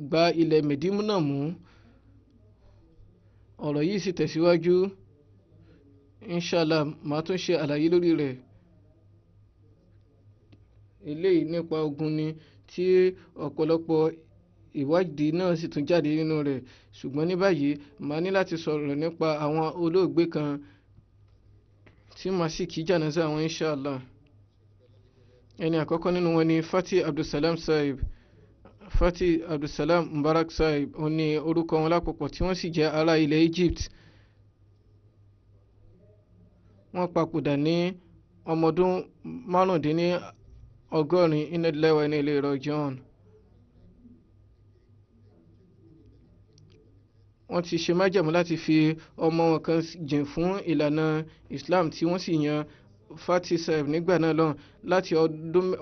gba ilẹ̀ Medina mú. Ọ̀rọ̀ yìí sì tẹ̀síwájú. Inshallah màá tún ṣe àlàyé lórí rẹ̀. Eléyìí nípa ogun ni tí ọ̀pọ̀lọpọ̀ Ìwádìí náà sì tún jáde nínú rẹ̀. Ṣùgbọ́n ní báyìí, màá ní láti sọ̀rọ̀ nípa àwọn olóògbé kan tí màá sì kí jánásà wọn inshallah. Ẹni àkọ́kọ́ nínú wọn ni Fatih Abdulsalam Sahib. Fatih Abdulsalam Mubarak Sahib ó ní orúkọ wọn lápapọ̀, tí wọ́n sì jẹ́ ará ilẹ̀ Egypt. Wọ́n papòdà ní ọmọdún 95, inna lillahi wa inna ilayhi raji'un. Wọ́n ti ṣe májẹ̀mú láti fi ọmọ wọn kan jìn fún ìlànà Islam, tí wọ́n sì yan Fatih Sahib nígbà náà lọ́hùn. Láti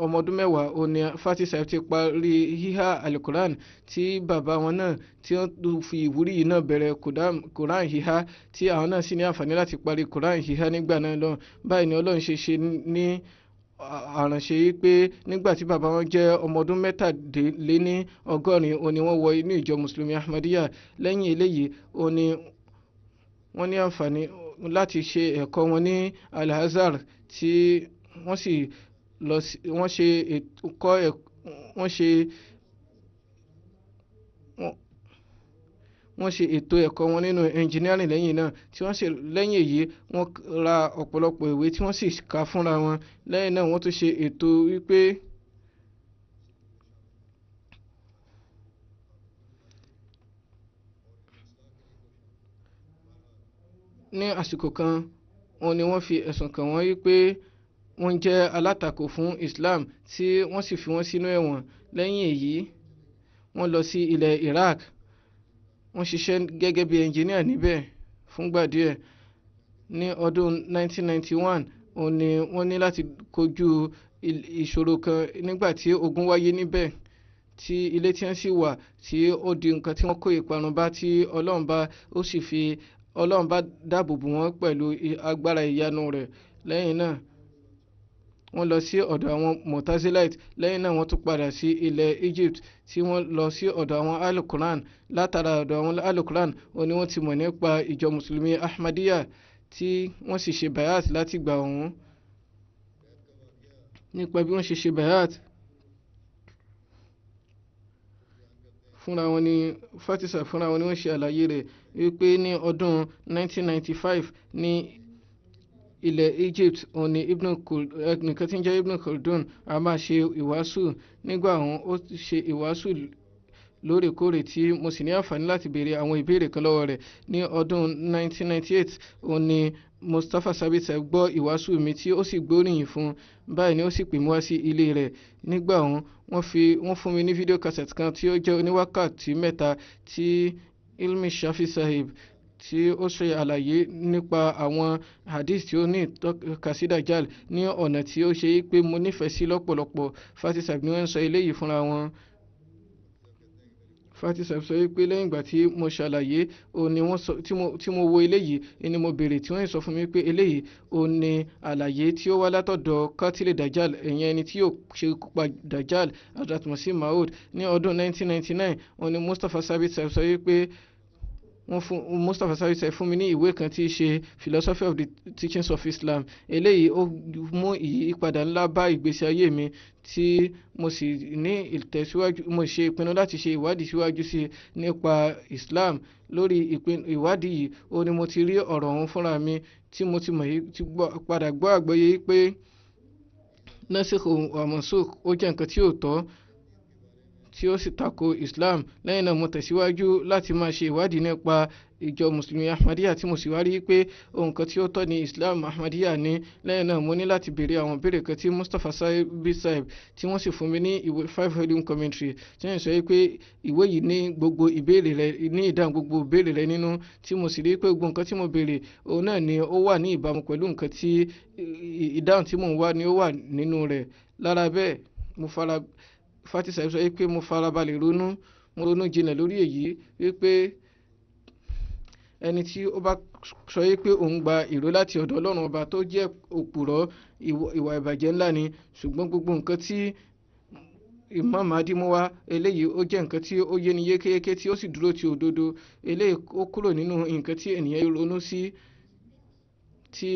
ọmọ ọdún 10 ó ní Fatih Sahib ti parí híhá alukoran, tí bàbá wọn náà tí wọ́n fi ìwúrí yìí náà bẹ̀rẹ̀ Koran híhá, tí àwọn náà sì ní àǹfààní láti parí Koran híhá nígbà náà lọ́hùn. Báyìí ni Ọlọ́run ṣe ṣe ní àránṣe yìí pé nígbà tí bàbá wọn jẹ́ ọmọ ọdún 83 ó ní wọ́n wọ inú ìjọ Mùsùlùmí Ahmadiyya. Lẹ́yìn eléyìí ó ní wọ́n ní àǹfààní láti ṣe ẹ̀kọ́ wọn ní Al-Azhar, tí wọ́n sì lọ sí, wọ́n ṣe kọ́ wọ́n ṣe, wọ́n ṣe ètò ẹ̀kọ́ wọn nínú engineering lẹ́yìn náà, tí wọ́n ṣe lẹ́yìn èyí wọ́n ra ọ̀pọ̀lọpọ̀ ìwé tí wọ́n sì kà fúnra wọn. Lẹ́yìn náà wọ́n tún ṣe ètò wípé ní àsìkò kan òun ni wọ́n fi ẹ̀sùn kàn wọ́n wípé wọ́n jẹ́ alátakò fún Islam, tí wọ́n sì fi wọ́n sínú ẹ̀wọ̀n. Lẹ́yìn èyí wọ́n lọ sí ilẹ̀ Iraq, wọ́n ṣiṣẹ́ gẹ́gẹ́ bí ẹnjìníà níbẹ̀ fúngbà díẹ̀. Ní ọdún 1991 òun ni wọ́n ní láti kojú ìṣòro kan nígbà tí ogun wáyé níbẹ̀, tí ilé tí wọ́n sì wà tí ó di nǹkan tí wọ́n kó ìparun bá, tí Ọlọ́run bá ó sì fi Ọlọ́run bá dáàbò bò wọ́n pẹ̀lú agbára ìyanu rẹ̀. Lẹ́yìn náà wọ́n lọ sí ọ̀dọ̀ àwọn Mutazilite. Lẹ́yìn náà wọ́n tún padà sí ilẹ̀ Egypt, tí wọ́n lọ sí ọ̀dọ̀ àwọn Al-Quran. Látara ọ̀dọ̀ àwọn Al-Quran òun ni wọ́n ti mọ̀ nípa ìjọ Mùsùlùmí Ahmadiyya, tí wọ́n sì ṣe bayat láti gbà ọ̀hún. Nípa bí wọ́n ṣe ṣe bayat fúnra wọn ni Fatih Sahib fúnra wọn ni wọ́n ṣe àlàyé rẹ̀ wípé ní ọdún 1995 ní ilẹ̀ Egypt òun ni ẹnìkan tí ń jẹ́ Ibn Khaldun a máa ṣe ìwàásù. Nígbà òun ó ṣe ìwàásù lóòrèkóòrè, tí mo sì ní àǹfààní láti béèrè àwọn ìbéèrè kan lọ́wọ́ rẹ̀. Ní ọdún 1998 òun ni Mustapha Sabit Sahib gbọ́ ìwàásù mi tí ó sì gbóríyìn fún un. Báyìí ni ó sì pè mí wá sí ilé rẹ̀. Nígbà òun wọ́n fún mi ní fídíò cassette kan tí ó jẹ́ oníwákàtí 3 tí Ilmi Shafi Sahib tí ó ṣe àlàyé nípa àwọn hadith tí ó ní ìtọ́ka sí Dajjal ní ọ̀nà tí ó ṣe pé mo nífẹ̀ẹ́ sí lọ́pọ̀lọpọ̀. Fatih Sahib ni wọ́n ń sọ eléyìí fúnra wọn. Fatih Sahib sọ wípé lẹ́yìn ìgbà tí mo ṣàlàyé òun ni wọ́n sọ, tí mo wo eléyìí ni mo béèrè, tí wọ́n sọ fún mi pé eléyìí òun ni àlàyé tí ó wá látọ̀dọ̀ Katili Dajjal, ìyẹn ẹni tí yóò ṣe ikú pa Dajjal, Hazrat Masih Maud. Ní ọdún 1999 òun ni Mustapha Sabit Sahib sọ wípé wọ́n fún Mustapha Sabit Sahib fún mi ní ìwé kan tí í ṣe Philosophy of the Teachings of Islam. Eléyìí ó mú ìyípadà ńlá bá ìgbésí ayé mi, tí mo sì ní ìtẹ̀síwájú. Mo ṣe ìpinnu láti ṣe ìwádìí síwájú sí i nípa Islam. Lórí ìwádìí yìí ó ní mo ti rí ọ̀rọ̀ ọ̀hún fúnra mi, tí mo ti mọ̀ yìí, ti padà gbọ́ àgbọ́yé pé nasikh wa mansukh ó jẹ́ nǹkan tí ò tọ́, tí ó sì tako Islam. Lẹ́yìn náà mo tẹ̀síwájú láti máa ṣe ìwádìí nípa ìjọ Mùsùlùmí Ahmadiyya, tí mo sì wá rí pé ohun kan tí ó tọ́ ní Islam Ahmadiyya ní. Lẹ́yìn náà mo ní láti béèrè àwọn ìbéèrè kan tí Mustapha Sabit Sahib, tí wọ́n sì fún mi ní ìwé 5 volume commentary, tí wọ́n sọ pé ìwé yìí ní gbogbo ìbéèrè rẹ̀, ní ìdáhùn gbogbo ìbéèrè rẹ̀ nínú, tí mo sì rí pé gbogbo nǹkan tí mo béèrè òun náà ni ó wà ní ìbámu pẹ̀lú nǹkan tí ìdáhùn tí mò ń wá ni ó wà nínú rẹ̀. Lára bẹ́ẹ̀ mo fara Fatih Sahib sọ pé mo farabalẹ̀ ronú, mo ronú jinlẹ̀ lórí èyí wípé ẹni tí ó bá sọ pé òun gba ìró láti ọ̀dọ̀ Ọlọ́run ọba tó jẹ́ òpùrọ́, ìwà ìbàjẹ́ ńlá ni. Ṣùgbọ́n gbogbo nǹkan tí Imam Mahdi mú wá eléyìí ó jẹ́ nǹkan tí ó yéni yékéyéké tí ó sì dúró ti òdodo. Eléyìí ó kúrò nínú nǹkan tí ènìyàn ronú sí, tí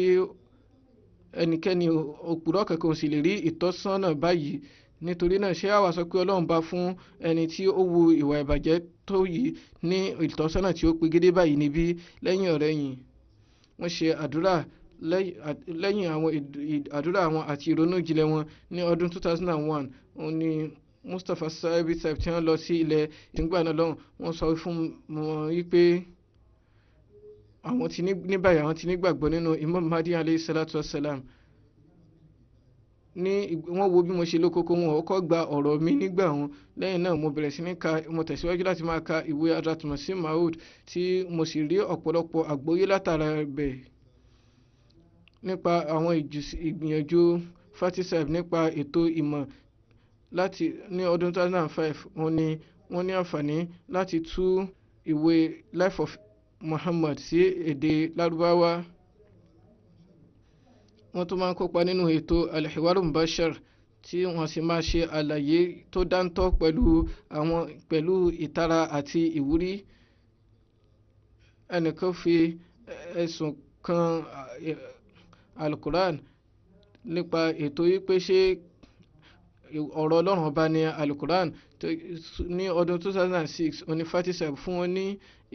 ẹnikẹ́ni òpùrọ́ kankan ò sì lè rí ìtọ́sọ́nà báyìí Nítorí náà, ṣé àwa sọ pé Ọlọ́run bá fún ẹni tí ó wu ìwà ìbàjẹ́ tó yìí ní ìtọ́sọ́nà tí ó pegedé báyìí níbí? Lẹ́yìn ọ̀rẹ̀yìn, wọ́n ṣe àdúrà lẹ́yìn àwọn àdúrà wọn àti ìrònú ìjìnlẹ̀ wọn. Ní ọdún 2001, òun ni Mustapha Saheed Saib tí wọ́n lọ sí ilẹ̀ ìgbà náà lọ́hùn. Wọ́n sọ fún wọn wípé àwọn ti ní báyìí àwọn ti nígbàgbọ́ nínú Imam Mahdi alayhi salatu wassalam. Ní wọ́n wo bí mo ṣe lókoko, wọn ò kọ́ gba ọ̀rọ̀ mi nígbà wọn. Lẹ́yìn náà mo bẹ̀rẹ̀ sí ní ka, mo tẹ̀síwájú láti máa ka ìwé Hazrat Masih Maud, tí mo sì rí ọ̀pọ̀lọpọ̀ àgbọ́yé látara bẹ̀ nípa àwọn ìgbìyànjú Fati Saib nípa ètò ìmọ̀. Láti ní ọdún 2005, òun ni wọ́n ní àǹfààní láti tú ìwé Life of Muhammad sí èdè Lárúbáwá. Wọ́n tún máa ń kópa nínú ètò Al-Hiwar Mubashir, tí wọ́n sì máa ṣe àlàyé tó dáńtọ́ pẹ̀lú ìtara àti ìwúrí. Ẹnìkan fi ẹ̀sùn kan Al-Quran nípa ètò yìí pé ṣé ọ̀rọ̀ Ọlọ́run ọba ní Al-Quran. Ní ọdún 2006, oní Fati Saib fún wọn ní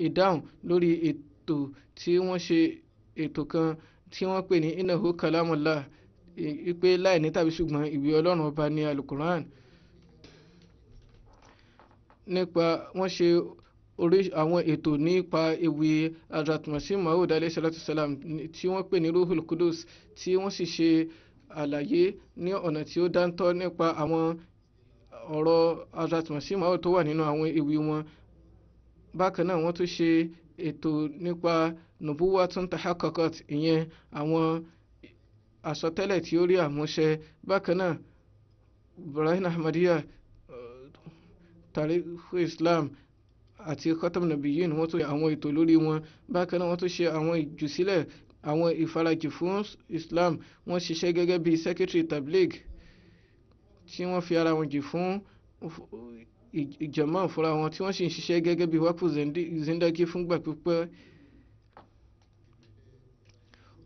ìdáhùn lórí ètò tí wọ́n ṣe, ètò kan tí wọ́n pè ní Innahu Kalamullah, wípé láì ní tàbí ṣùgbọ́n ìwé Ọlọ́run ọba ní Al-Quran. Nípa wọ́n ṣe orí àwọn ètò nípa ewì Hazrat Masih Maud alayhi salatu salam tí wọ́n pè ní Ruhul Qudus, tí wọ́n sì ṣe àlàyé ní ọ̀nà tí ó dáńtọ́ nípa àwọn ọ̀rọ̀ Hazrat Masih Maud tó wà nínú àwọn ewì wọn. Bákan náà, wọ́n tún ṣe ètò nípa Nubuwatun Tahaqqaqat, ìyẹn àwọn àsọtẹ́lẹ̀ tí ó rí àmúṣẹ. Bákan náà, Ibrahim Ahmadiyya, Tarikh Islam àti Khatam Nabiyyin, wọ́n tún ṣe àwọn ètò lórí wọn. Bákan náà, wọ́n tún ṣe àwọn ìjùsílẹ̀ àwọn ìfarajì fún Islam. Wọ́n ṣiṣẹ́ gẹ́gẹ́ bí Secretary Tabligh, tí wọ́n fi ara wọn jì fún ìjàmá fúnra wọn, tí wọ́n sì ń ṣiṣẹ́ gẹ́gẹ́ bí Waqf Zindagi fúngbà pípẹ́.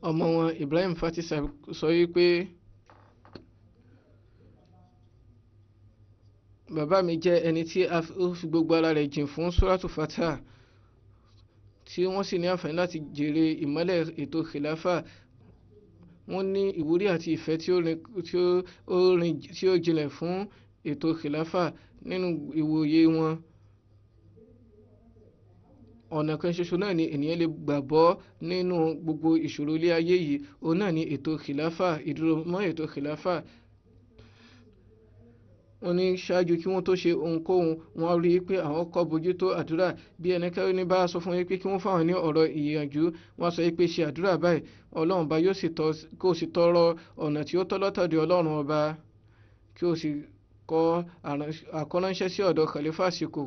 Ọmọ wọn Ibrahim Fati Saib sọ wípé bàbá mi jẹ́ ẹni tí ó fi gbogbo ara rẹ̀ jìn fún Suratu Fatiha, tí wọ́n sì ní àǹfààní láti jèrè ìmọ́lẹ̀ ètò Khilafa. Wọ́n ní ìwúrí àti ìfẹ́ tí ó jinlẹ̀ fún ètò Khilafa nínú ìwòye wọn. Ọ̀nà kan ṣoṣo náà ni ènìyàn lè gbàgbọ́ nínú gbogbo ìṣòro ilé ayé yìí, òun náà ni ètò Khilafa, ìdúró mọ́ ètò Khilafa. Wọ́n ní ṣáájú kí wọ́n tó ṣe ohunkóhun, wọ́n rí i pé àwọn kọ́ bójútó àdúrà. Bí ẹnikẹ́ni bá sọ fún yín pé kí wọ́n fáwọn ní ọ̀rọ̀ ìyànjú, wọ́n sọ pé ṣe àdúrà báyìí, Ọlọ́run ọba yóò sì tọ́, kó o sì tọrọ ọ̀nà tí ó tọ́ lọ́tọ̀dọ̀ Ọlọ́run ọba, kí o sì kọ àkọ́ránṣẹ́ sí ọ̀dọ̀ Khalifa àsìkò.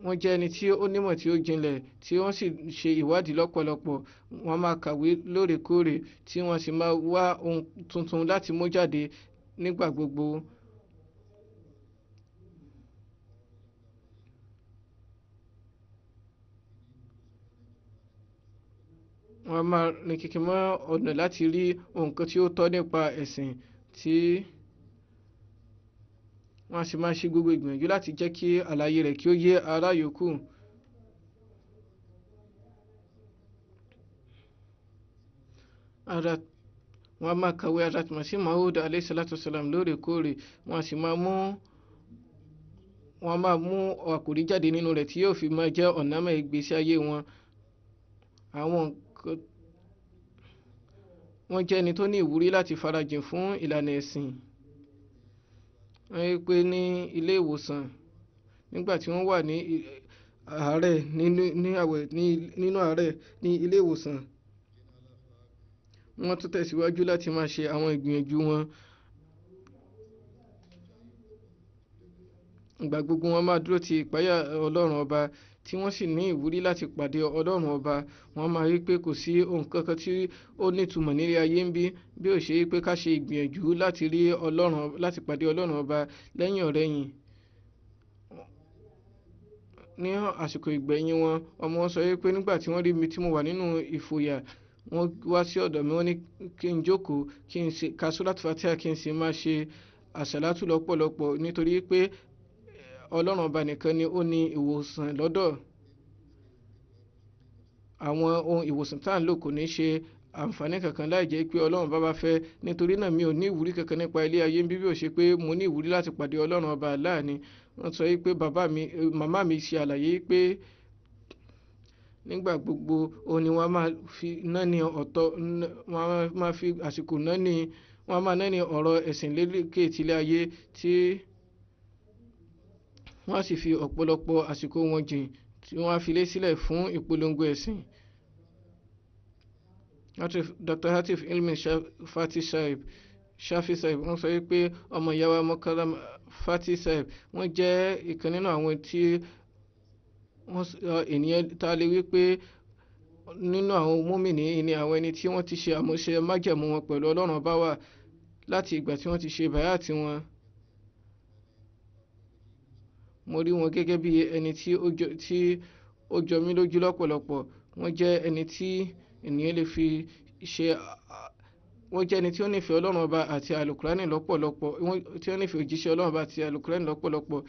Wọ́n jẹ́ ẹni tí ó nímọ̀ tí ó jinlẹ̀, tí wọ́n sì ṣe ìwádìí lọ́pọ̀lọpọ̀. Wọ́n máa kàwé lóòrèkóòrè, tí wọ́n sì máa wá ohun tuntun láti mú jáde nígbà gbogbo. Wọ́n máa rìn kìkì mọ́ ọ̀nà láti rí ohun kan tí ó tọ́ nípa ẹ̀sìn, tí wọ́n sì máa ṣe gbogbo ìgbìyànjú láti jẹ́ kí àlàyé rẹ̀ kí ó yé ará yòókù. Wọ́n máa kàwé Hazrat Masih Maud alayhi salatu wasalam lóòrèkóòrè, wọ́n sì máa mú àkòrí jáde nínú rẹ̀ tí yóò fi máa jẹ́ ọ̀nà mọ́ ìgbésí ayé wọn. Wọ́n jẹ́ ẹni tó ní ìwúrí láti farajìn fún ìlànà ẹ̀sìn. Wọ́n rí pé ní ilé ìwòsàn nígbà tí wọ́n wà ní àárẹ̀ nínú àárẹ̀ ní ilé ìwòsàn, wọ́n tún tẹ̀síwájú láti máa ṣe àwọn ìgbìyànjú wọn. Ìgbà gbogbo wọn máa dúró ti ìpáyà Ọlọ́run ọba, tí wọ́n sì ní ìwúrí láti pàdé Ọlọ́run ọba. Wọ́n máa rí pé kò sí ohun kankan tí ó nítumọ̀ nílé ayé ń bí bí ó ṣe pé ká ṣe ìgbìyànjú láti rí Ọlọ́run, láti pàdé Ọlọ́run ọba lẹ́yìn ọ̀rẹ̀yìn. Ní àsìkò ìgbẹ̀yìn wọn, ọmọ wọn sọ wípé nígbà tí wọ́n rí mi tí mo wà nínú ìfòyà, wọ́n wá sí ọ̀dọ̀ mi, wọ́n ní kí n jókòó, kí n ṣe ka Surat Fatiha, kí n sì máa ṣe àṣàlátù lọ́pọ̀lọpọ̀ nítorí pé Ọlọ́run ọba nìkan ni ó ní ìwòsàn lọ́dọ̀. Àwọn ohun ìwòsàn tá à ń lò kò ní ṣe àǹfààní kankan láì jẹ́ pé Ọlọ́run bá fẹ́. Nítorí náà mi ò ní ìwúrí kankan nípa ilé ayé bí bí ó ṣe pé mo ní ìwúrí láti pàdé Ọlọ́run ọba Allah ni. Wọ́n sọ pé bàbá mi, màmá mi ṣe àlàyé pé nígbà gbogbo òun ni wọ́n máa fi náni ọ̀tọ̀, wọ́n máa fi àsìkò náni, wọ́n máa náni ọ̀rọ̀ ẹ̀sìn lékè tilé ayé tí wọ́n á sì fi ọ̀pọ̀lọpọ̀ àsìkò wọn jìn tí wọ́n á fi lé sílẹ̀ fún ìpolongo ẹ̀sìn. Dr. Hatif Ilmi Fati Saib Shafi Saib wọ́n sọ pé ọmọ ìyá wa Mukarram Fati Saib wọ́n jẹ́ ìkan nínú àwọn tí wọ́n ènìyàn tá a lè wí pé nínú àwọn mùmínì ni àwọn ẹni tí wọ́n ti ṣe àmúṣe májẹ̀mú wọn pẹ̀lú Ọlọ́run bá wà láti ìgbà tí wọ́n ti ṣe bàyá tiwọn. Mo rí wọn gẹ́gẹ́ bí ẹni tí ó jọ mí lójú lọ́pọ̀lọpọ̀. Wọ́n jẹ́ ẹni tí ènìyàn lè fi ṣe, wọ́n jẹ́ ẹni tí ó nífẹ̀ẹ́ Ọlọ́run ọba àti àlùkùránì lọ́pọ̀lọpọ̀, tí ó nífẹ̀ẹ́ òjíṣẹ́ Ọlọ́run ọba àti àlùkùránì lọ́pọ̀lọpọ̀.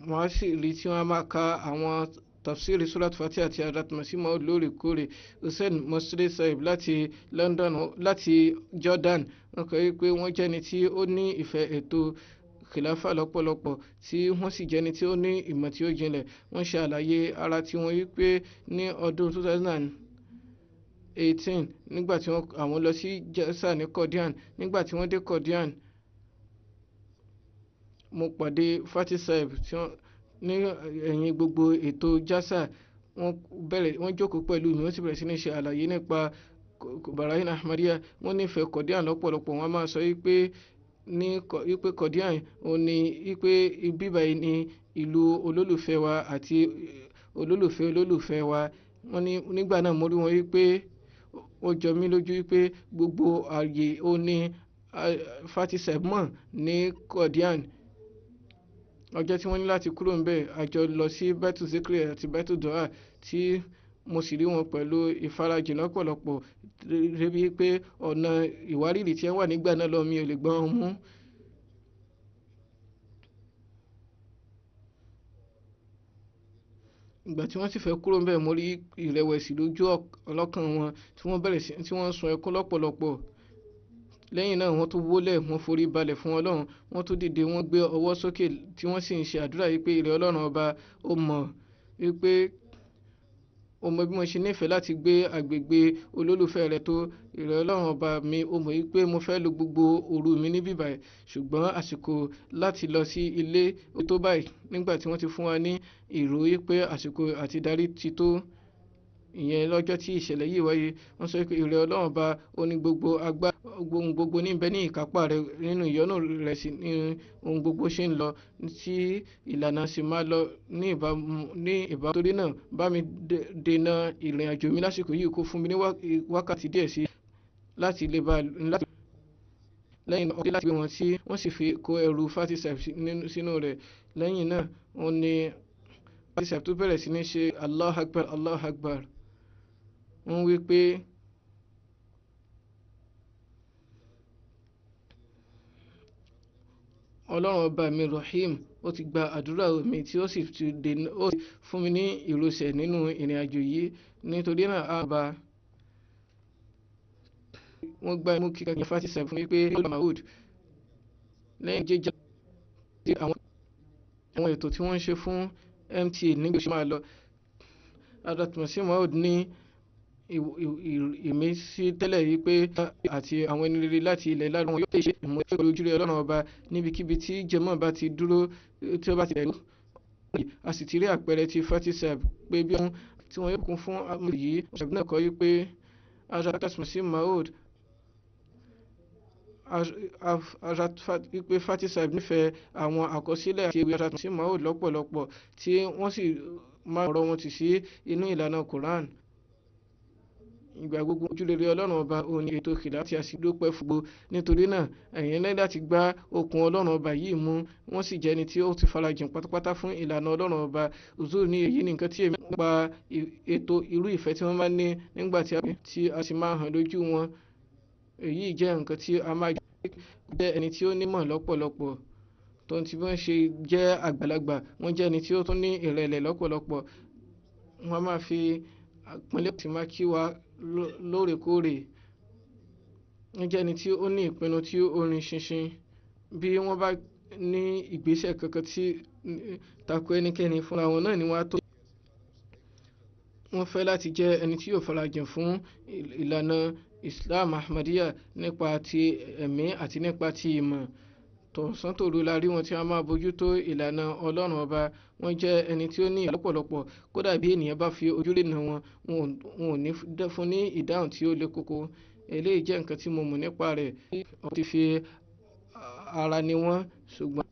Wọ́n á sì rí tí wọ́n á máa ka àwọn tafsiri Surat Fatiha àti Hadrat Masih Maud lóòrèkóòrè. Hussein Mosre Saib láti London, láti Jordan, wọ́n kọ wípé wọ́n jẹ́ ẹni tí ó ní ìfẹ́ ètò khilafa lọ́pọ̀lọpọ̀ tí wọ́n sì jẹ́ ẹni tí ó ní ìmọ̀ tí ó jinlẹ̀. Wọ́n ṣe àlàyé ara tiwọn wípé ní ọdún 2018 nígbà tí àwọn lọ sí Jalsa ní Qadian, nígbà tí wọ́n dé Qadian, mo pàdé Fati Saib tí wọ́n ní ẹ̀yìn gbogbo ètò Jalsa. Wọ́n bẹ̀rẹ̀, wọ́n jókòó pẹ̀lú mi, wọ́n sì bẹ̀rẹ̀ sí ní ṣe àlàyé nípa Barahin Ahmadiyya. Wọ́n nífẹ̀ẹ́ Qadian lọ́pọ̀lọpọ̀. Wọ́n máa sọ wípé ní wípé Qadian òun ni wípé ibi báyìí ni ìlú olólùfẹ́ wa àti olólùfẹ́ olólùfẹ́ wa. Wọ́n ní nígbà náà mo rí wọn wípé ó jọ mí lójú wípé gbogbo ààyè òun ni Fati Saib mọ̀ ní Qadian. Ọjọ́ tí wọ́n ní láti kúrò níbẹ̀, a jọ lọ sí Baitu Zikri àti Baitu Dua tí mo sì rí wọn pẹ̀lú ìfarajìn lọ́pọ̀lọpọ̀ débi pé ọ̀nà ìwárìrì tí wọ́n wà nígbà náà lọ mi ò lè gbọ́n wọn mú. Ìgbà tí wọ́n sì fẹ́ kúrò níbẹ̀, mo rí ìrẹ̀wẹ̀sì lójú ọlọ́kàn wọn tí wọ́n bẹ̀rẹ̀ sí, tí wọ́n ń sun ẹkún lọ́pọ̀lọpọ̀. Lẹ́yìn náà wọ́n tún wólẹ̀, wọ́n forí balẹ̀ fún Ọlọ́run, wọ́n tún dìde, wọ́n gbé ọwọ́ sókè tí wọ́n sì ń ṣe àdúrà wípé ìrẹ̀ Ọlọ́run ọba, ó mọ̀ wípé ó mọ bí mo ṣe nífẹ̀ẹ́ láti gbé agbègbè olólùfẹ́ rẹ tó. Ìrẹ̀ Ọlọ́run ọba mi, ó mọ̀ wípé mo fẹ́ lo gbogbo òru mi níbí báyìí, ṣùgbọ́n àsìkò láti lọ sí ilé ó tó báyìí. Nígbà tí wọ́n ti fún wa ní ìró wípé àsìkò àti darí ti tó, ìyẹn lọ́jọ́ tí ìṣẹ̀lẹ̀ yìí wáyé, wọ́n sọ pé ìrẹ̀ Ọlọ́run ọba, ó ní gbogbo agbára, ohun gbogbo níbẹ̀ ní ìkápá rẹ̀, nínú ìyọ́nú rẹ̀ sì ni ohun gbogbo ṣe ń lọ, tí ìlànà sì máa lọ ní ìbámu, ní ìbámu. Torí náà bá mi dènà ìrìn àjò mi lásìkò yìí, kó fún mi ní wákàtí díẹ̀ sí láti lè bá láti lẹ́yìn náà láti gbé wọn tí wọ́n sì fi kó ẹrù Fati Saib sínú rẹ̀. Lẹ́yìn náà òun ni Fati Saib tó bẹ̀rẹ̀ sí ní ṣe Allahu Akbar, Allahu Akbar. Wọ́n wí pé Ọlọ́run ọba mi Rahim, ó ti gba àdúrà mi tí ó sì ti dènà, ó sì fún mi ní ìrọsẹ̀ nínú ìrìn àjò yìí. Nítorí náà a bá wọ́n gba imú kíkan ní Fati Saib fún wípé ó Mahmood lẹ́yìn jíjẹ́ tí àwọn ètò tí wọ́n ń ṣe fún MTA nígbà tí ó máa lọ. Hadrat Masih Maud ní ìmísí tẹ́lẹ̀ wípé àti àwọn ẹni rere láti ilẹ̀ lárúbáwá yóò ṣe ìmúṣẹ ojúrere Ọlọ́run ọba níbikíbi tí jẹmọ́ bá ti dúró tí ó bá ti dẹ̀rú. A sì ti rí àpẹẹrẹ ti Fati Saib pé bí ohun tí wọ́n yóò kún fún àmì yìí. Saib náà kọ wípé Hadrat Masih Maud wípé Fati Saib nífẹ̀ẹ́ àwọn àkọsílẹ̀ àti ewì Hadrat Masih Maud lọ́pọ̀lọpọ̀ tí wọ́n sì máa ọ̀rọ̀ wọn tì sí inú ìlànà Quran. Ìgbà gbogbo ojúrere Ọlọ́run ọba òun ni ètò kìlá tí a sì dúpẹ́ fún gbogbo. Nítorí náà ẹ̀yin ní láti gba okùn Ọlọ́run ọba yìí mú. Wọ́n sì jẹ́ ẹni tí ó ti farajìn pátápátá fún ìlànà Ọlọ́run ọba. Uzur ní èyí ni nǹkan tí èmi nípa ètò irú ìfẹ́ tí wọ́n máa ń ní nígbà tí a sì máa hàn lójú wọn. Èyí jẹ́ nǹkan tí a máa jẹ́ ẹni tí ó nímọ̀ lọ́pọ̀lọpọ̀. Tó ti bí wọ́n ṣe jẹ́ àgbàlagbà, wọ́n jẹ́ ẹni tí ó tún ní ìrẹ̀lẹ̀ lọ́pọ̀lọpọ̀. Wọ́n máa fi àpọ́nlé tí máa kí wa lóòrèkóòrè. Wọ́n jẹ́ ẹni tí ó ní ìpinnu tí ó rin ṣinṣin. Bí wọ́n bá ní ìgbésẹ̀ kankan tí tako ẹnikẹ́ni fúnra wọn náà ni wọ́n á tó. Wọ́n fẹ́ láti jẹ́ ẹni tí yóò farajìn fún ìlànà Islam Ahmadiyya nípa ti ẹ̀mí àti nípa ti ìmọ̀. Tọ̀sán tòru la rí wọn tí a máa bójútó ìlànà Ọlọ́run Ọba. Wọ́n jẹ́ ẹni tí ó ní ìyà lọ́pọ̀lọpọ̀. Kódà bí ènìyàn bá fi ojú lè nà wọ́n, wọn ò ní fún ní ìdáhùn tí ó le koko. Eléyìí jẹ́ nǹkan tí mo mọ̀ nípa rẹ̀. Ó ti fi ara ni wọ́n, ṣùgbọ́n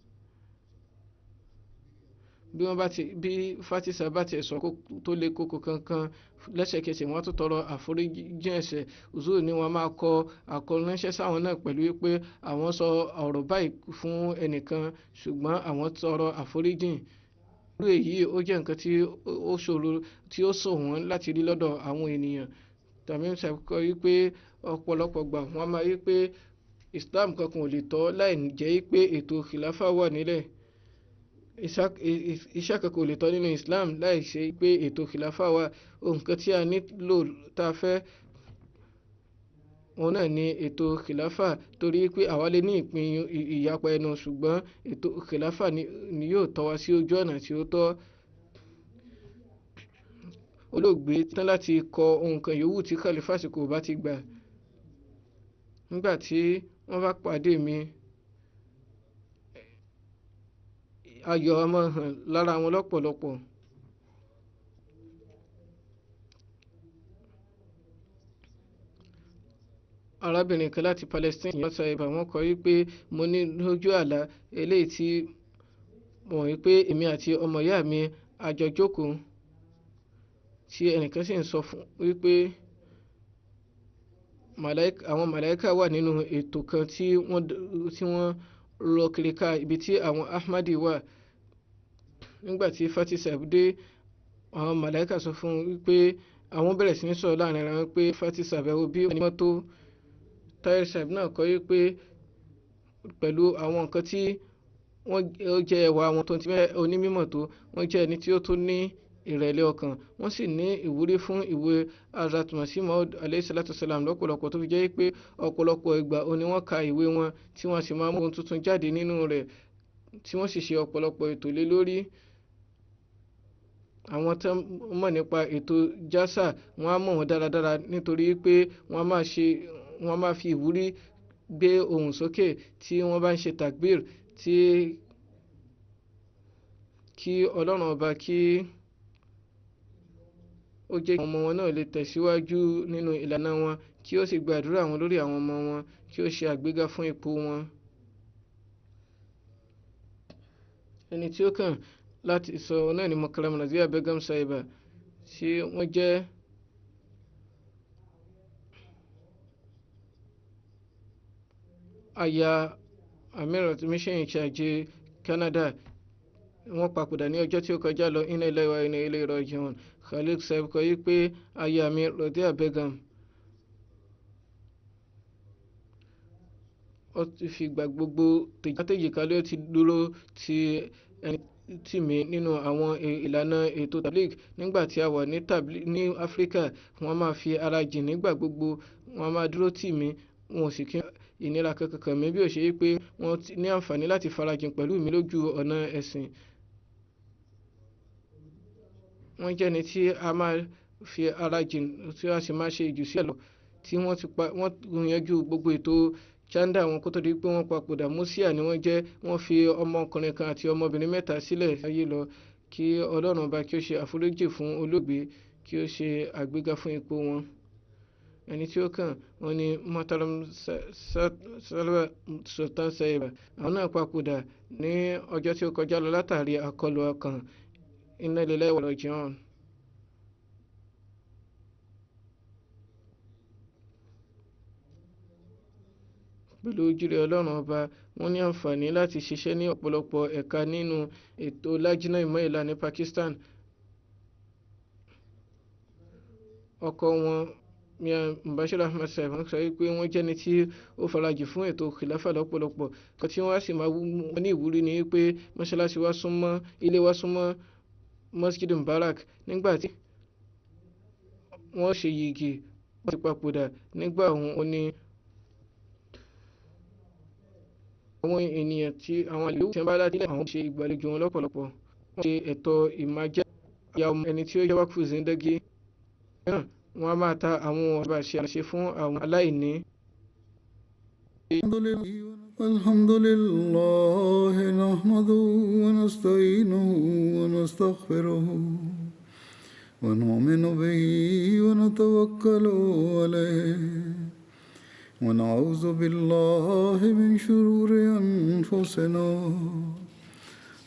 bí wọ́n bá ti bí Fatisa bá ti sọ tó le koko kankan lẹ́sẹ̀kẹsẹ̀, wọ́n á tún tọrọ àforíjì ẹ̀ṣẹ̀. Uzur ni wọ́n máa kọ àkọránṣẹ́ sáwọn náà pẹ̀lú wípé àwọn sọ ọ̀rọ̀ báyìí fún ẹnìkan, ṣùgbọ́n àwọn tọrọ àforíjì. Irú èyí ó jẹ́ nǹkan tí ó ṣòro tí ó ṣọ̀wọ́n láti rí lọ́dọ̀ àwọn ènìyàn. Tamim Sahib kọ wípé ọ̀pọ̀lọpọ̀ gbà wọ́n máa wí pé Islam kankan ò lè tọ́ láì jẹ́ pé ètò khilafa wà nílẹ̀. Iṣẹ́ kankan ò lè tọ́ nínú Islam láì ṣe pé ètò khilafa wà. Ohun kan tí a nílò tá a fẹ́, òun náà ni ètò khilafa, torí pé àwa lè ní ìpín ìyapa ẹnu, ṣùgbọ́n ètò khilafa ni yóò tọ́ wa sí ojú ọ̀nà tí ó tọ́. Olóògbé tán láti kọ ohun kan yòówù tí Khalifa àsìkò bá ti gbà. Nígbà tí wọ́n bá pàdé mi, ayọ̀ a máa hàn lára wọn lọ́pọ̀lọpọ̀. Arábìnrin kan láti Palestine wọ́n sọ ibà, wọ́n kọ wípé mo ní lójú àlá eléyìí tí mọ̀ wípé èmi àti ọmọ ìyá mi a jọ jókòó, tí ẹnìkan sì ń sọ fún wípé àwọn màláíkà wà nínú ètò kan tí wọ́n lọ kiri ká ibi tí àwọn Ahmadi wà. Nígbà tí Fatih Sahib dé, àwọn màláíkà sọ fún wípé àwọn bẹ̀rẹ̀ sí ní sọ̀rọ̀ láàrin ara wọn pé Fatih Sahib wo bí wọ́n tó. Tahir Sahib náà kọ wípé pẹ̀lú àwọn nǹkan tí wọ́n jẹ́ ẹwà wọn tó ti mẹ́ onímọ̀ tó, wọ́n jẹ́ ẹni tí ó tún ní ìrẹ̀lẹ̀ ọkàn, wọ́n sì ní ìwúrí fún ìwé Hazrat Masih Maud alayhi salatu salam lọ́pọ̀lọpọ̀, tó fi jẹ́ pé ọ̀pọ̀lọpọ̀ ìgbà òní wọ́n ka ìwé wọn tí wọ́n sì máa mú ohun tuntun jáde nínú rẹ̀, tí wọ́n sì ṣe ọ̀pọ̀lọpọ̀ ètò lé lórí. Àwọn tó mọ̀ nípa ètò jásà wọ́n á mọ̀ wọ́n dáradára, nítorí pé wọ́n máa fi ìwúrí gbé ohùn sókè tí wọ́n bá ń ṣe takbir, tí kí Ọlọ́run Ọba kí ó jẹ́ kí àwọn ọmọ wọn náà lè tẹ̀síwájú nínú ìlànà wọn, kí ó sì gbàdúrà wọn lórí àwọn ọmọ wọn, kí ó ṣe àgbéga fún ipò wọn. Ẹni tí ó kàn láti sọ náà ni Mukarram Razia Begum Sahiba, tí wọ́n jẹ́ aya Amir Mission in Charge Canada. Wọ́n papòdà ní ọjọ́ tí ó kọjá lọ. Inna lillahi wa inna ilayhi raji'un. Khalid Sahib kọ wípé aya mi Razia Begum ó ti fi ìgbà gbogbo tèjìká ló ti dúró ti ẹni tì mí nínú àwọn ìlànà ètò tabligh. Nígbà tí a wà ní Áfíríkà, wọ́n máa fi ara jìn nígbà gbogbo, wọ́n máa dúró tì mí, wọn ò sì kí ìnira kankan kàn mí bí ó ṣe wípé wọ́n ní àǹfààní láti farajìn pẹ̀lú mi lójú ọ̀nà ẹ̀sìn. Wọ́n jẹ́ ẹni tí a máa fi ara jìn tí a sì máa ṣe ìjùsílẹ̀ lọ, tí wọ́n yanjú gbogbo ètò chanda wọn kó tó di pé wọ́n papòdà. Musia ni wọ́n jẹ́. Wọ́n fi ọmọkùnrin kan àti ọmọbìnrin mẹ́ta sílẹ̀ ayé lọ. Kí Ọlọ́run Ọba kí ó ṣe àforíjì fún olóògbé, kí ó ṣe àgbéga fún ipò wọn. Ẹni tí ó kàn wọ́n ní Muhtaram Salwa Sultan Sahiba. Àwọn náà papòdà ní ọjọ́ tí ó kọjá lọ látàrí àkọlù ọkàn. Inna lillahi wa inna ilaihi raji'un. Pẹ̀lú ojúrere Ọlọ́run Ọba, wọ́n ní àǹfààní láti ṣiṣẹ́ ní ọ̀pọ̀lọpọ̀ ẹ̀ka nínú ètò Lajna Imaillah ní Pakistan. Ọkọ wọn Mian Mubashir Ahmed Sahib wọ́n sọ wípé wọ́n jẹ́ni tí ó farajì fún ètò khilafa lọ́pọ̀lọpọ̀. Kan tí wọ́n á sì máa ní ìwúrí ni wípé mọ́ṣáláṣí wa súnmọ́ ilé wa súnmọ́ Masjid Mubarak. Nígbà tí wọ́n ṣe yìgì wọ́n ti papòdà nígbà òun ó ní àwọn ènìyàn tí àwọn àlejò tí wọ́n bá láti ilẹ̀ àwọn ṣe ìgbàlejò wọn lọ́pọ̀lọpọ̀. Wọ́n ṣe ẹ̀tọ́ ìmájẹ́ ìyá ọmọ ẹni tí ó jẹ́ wákùú zindagi náà. Wọ́n á máa ta àwọn ọ̀rọ̀ ṣe àṣe fún àwọn aláìní. الحمد لله نحمده ونستعينه ونستغفره ونؤمن به ونتوكل عليه ونعوذ بالله من شرور أنفسنا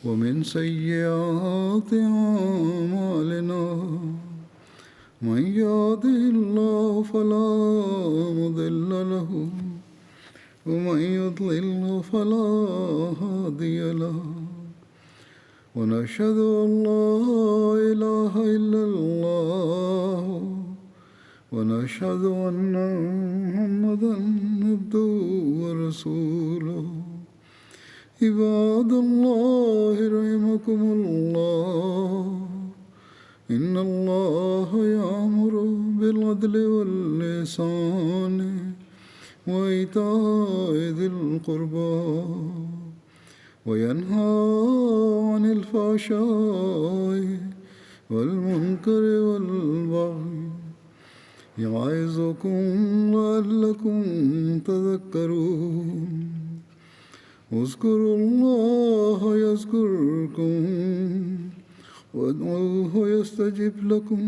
ومن سيئات أعمالنا من يهده الله فلا مضل له ومن يضلل فلا هادي له ونشهد أن لا إله إلا الله ونشهد أن محمدا عبده ورسوله. عباد الله رحمكم الله، إن الله يأمر بالعدل والإحسان وإيتاء ذي القربى وينهى عن الفحشاء والمنكر والبغي يعظكم لعلكم تذكرون. اذكروا الله يذكركم وادعوه يستجب لكم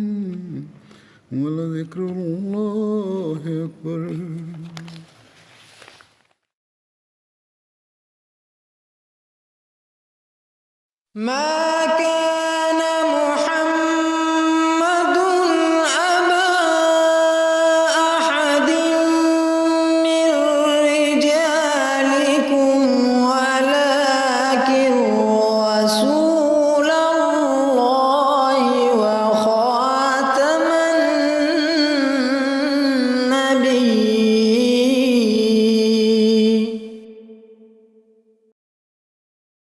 ولذكر الله أكبر. ما كان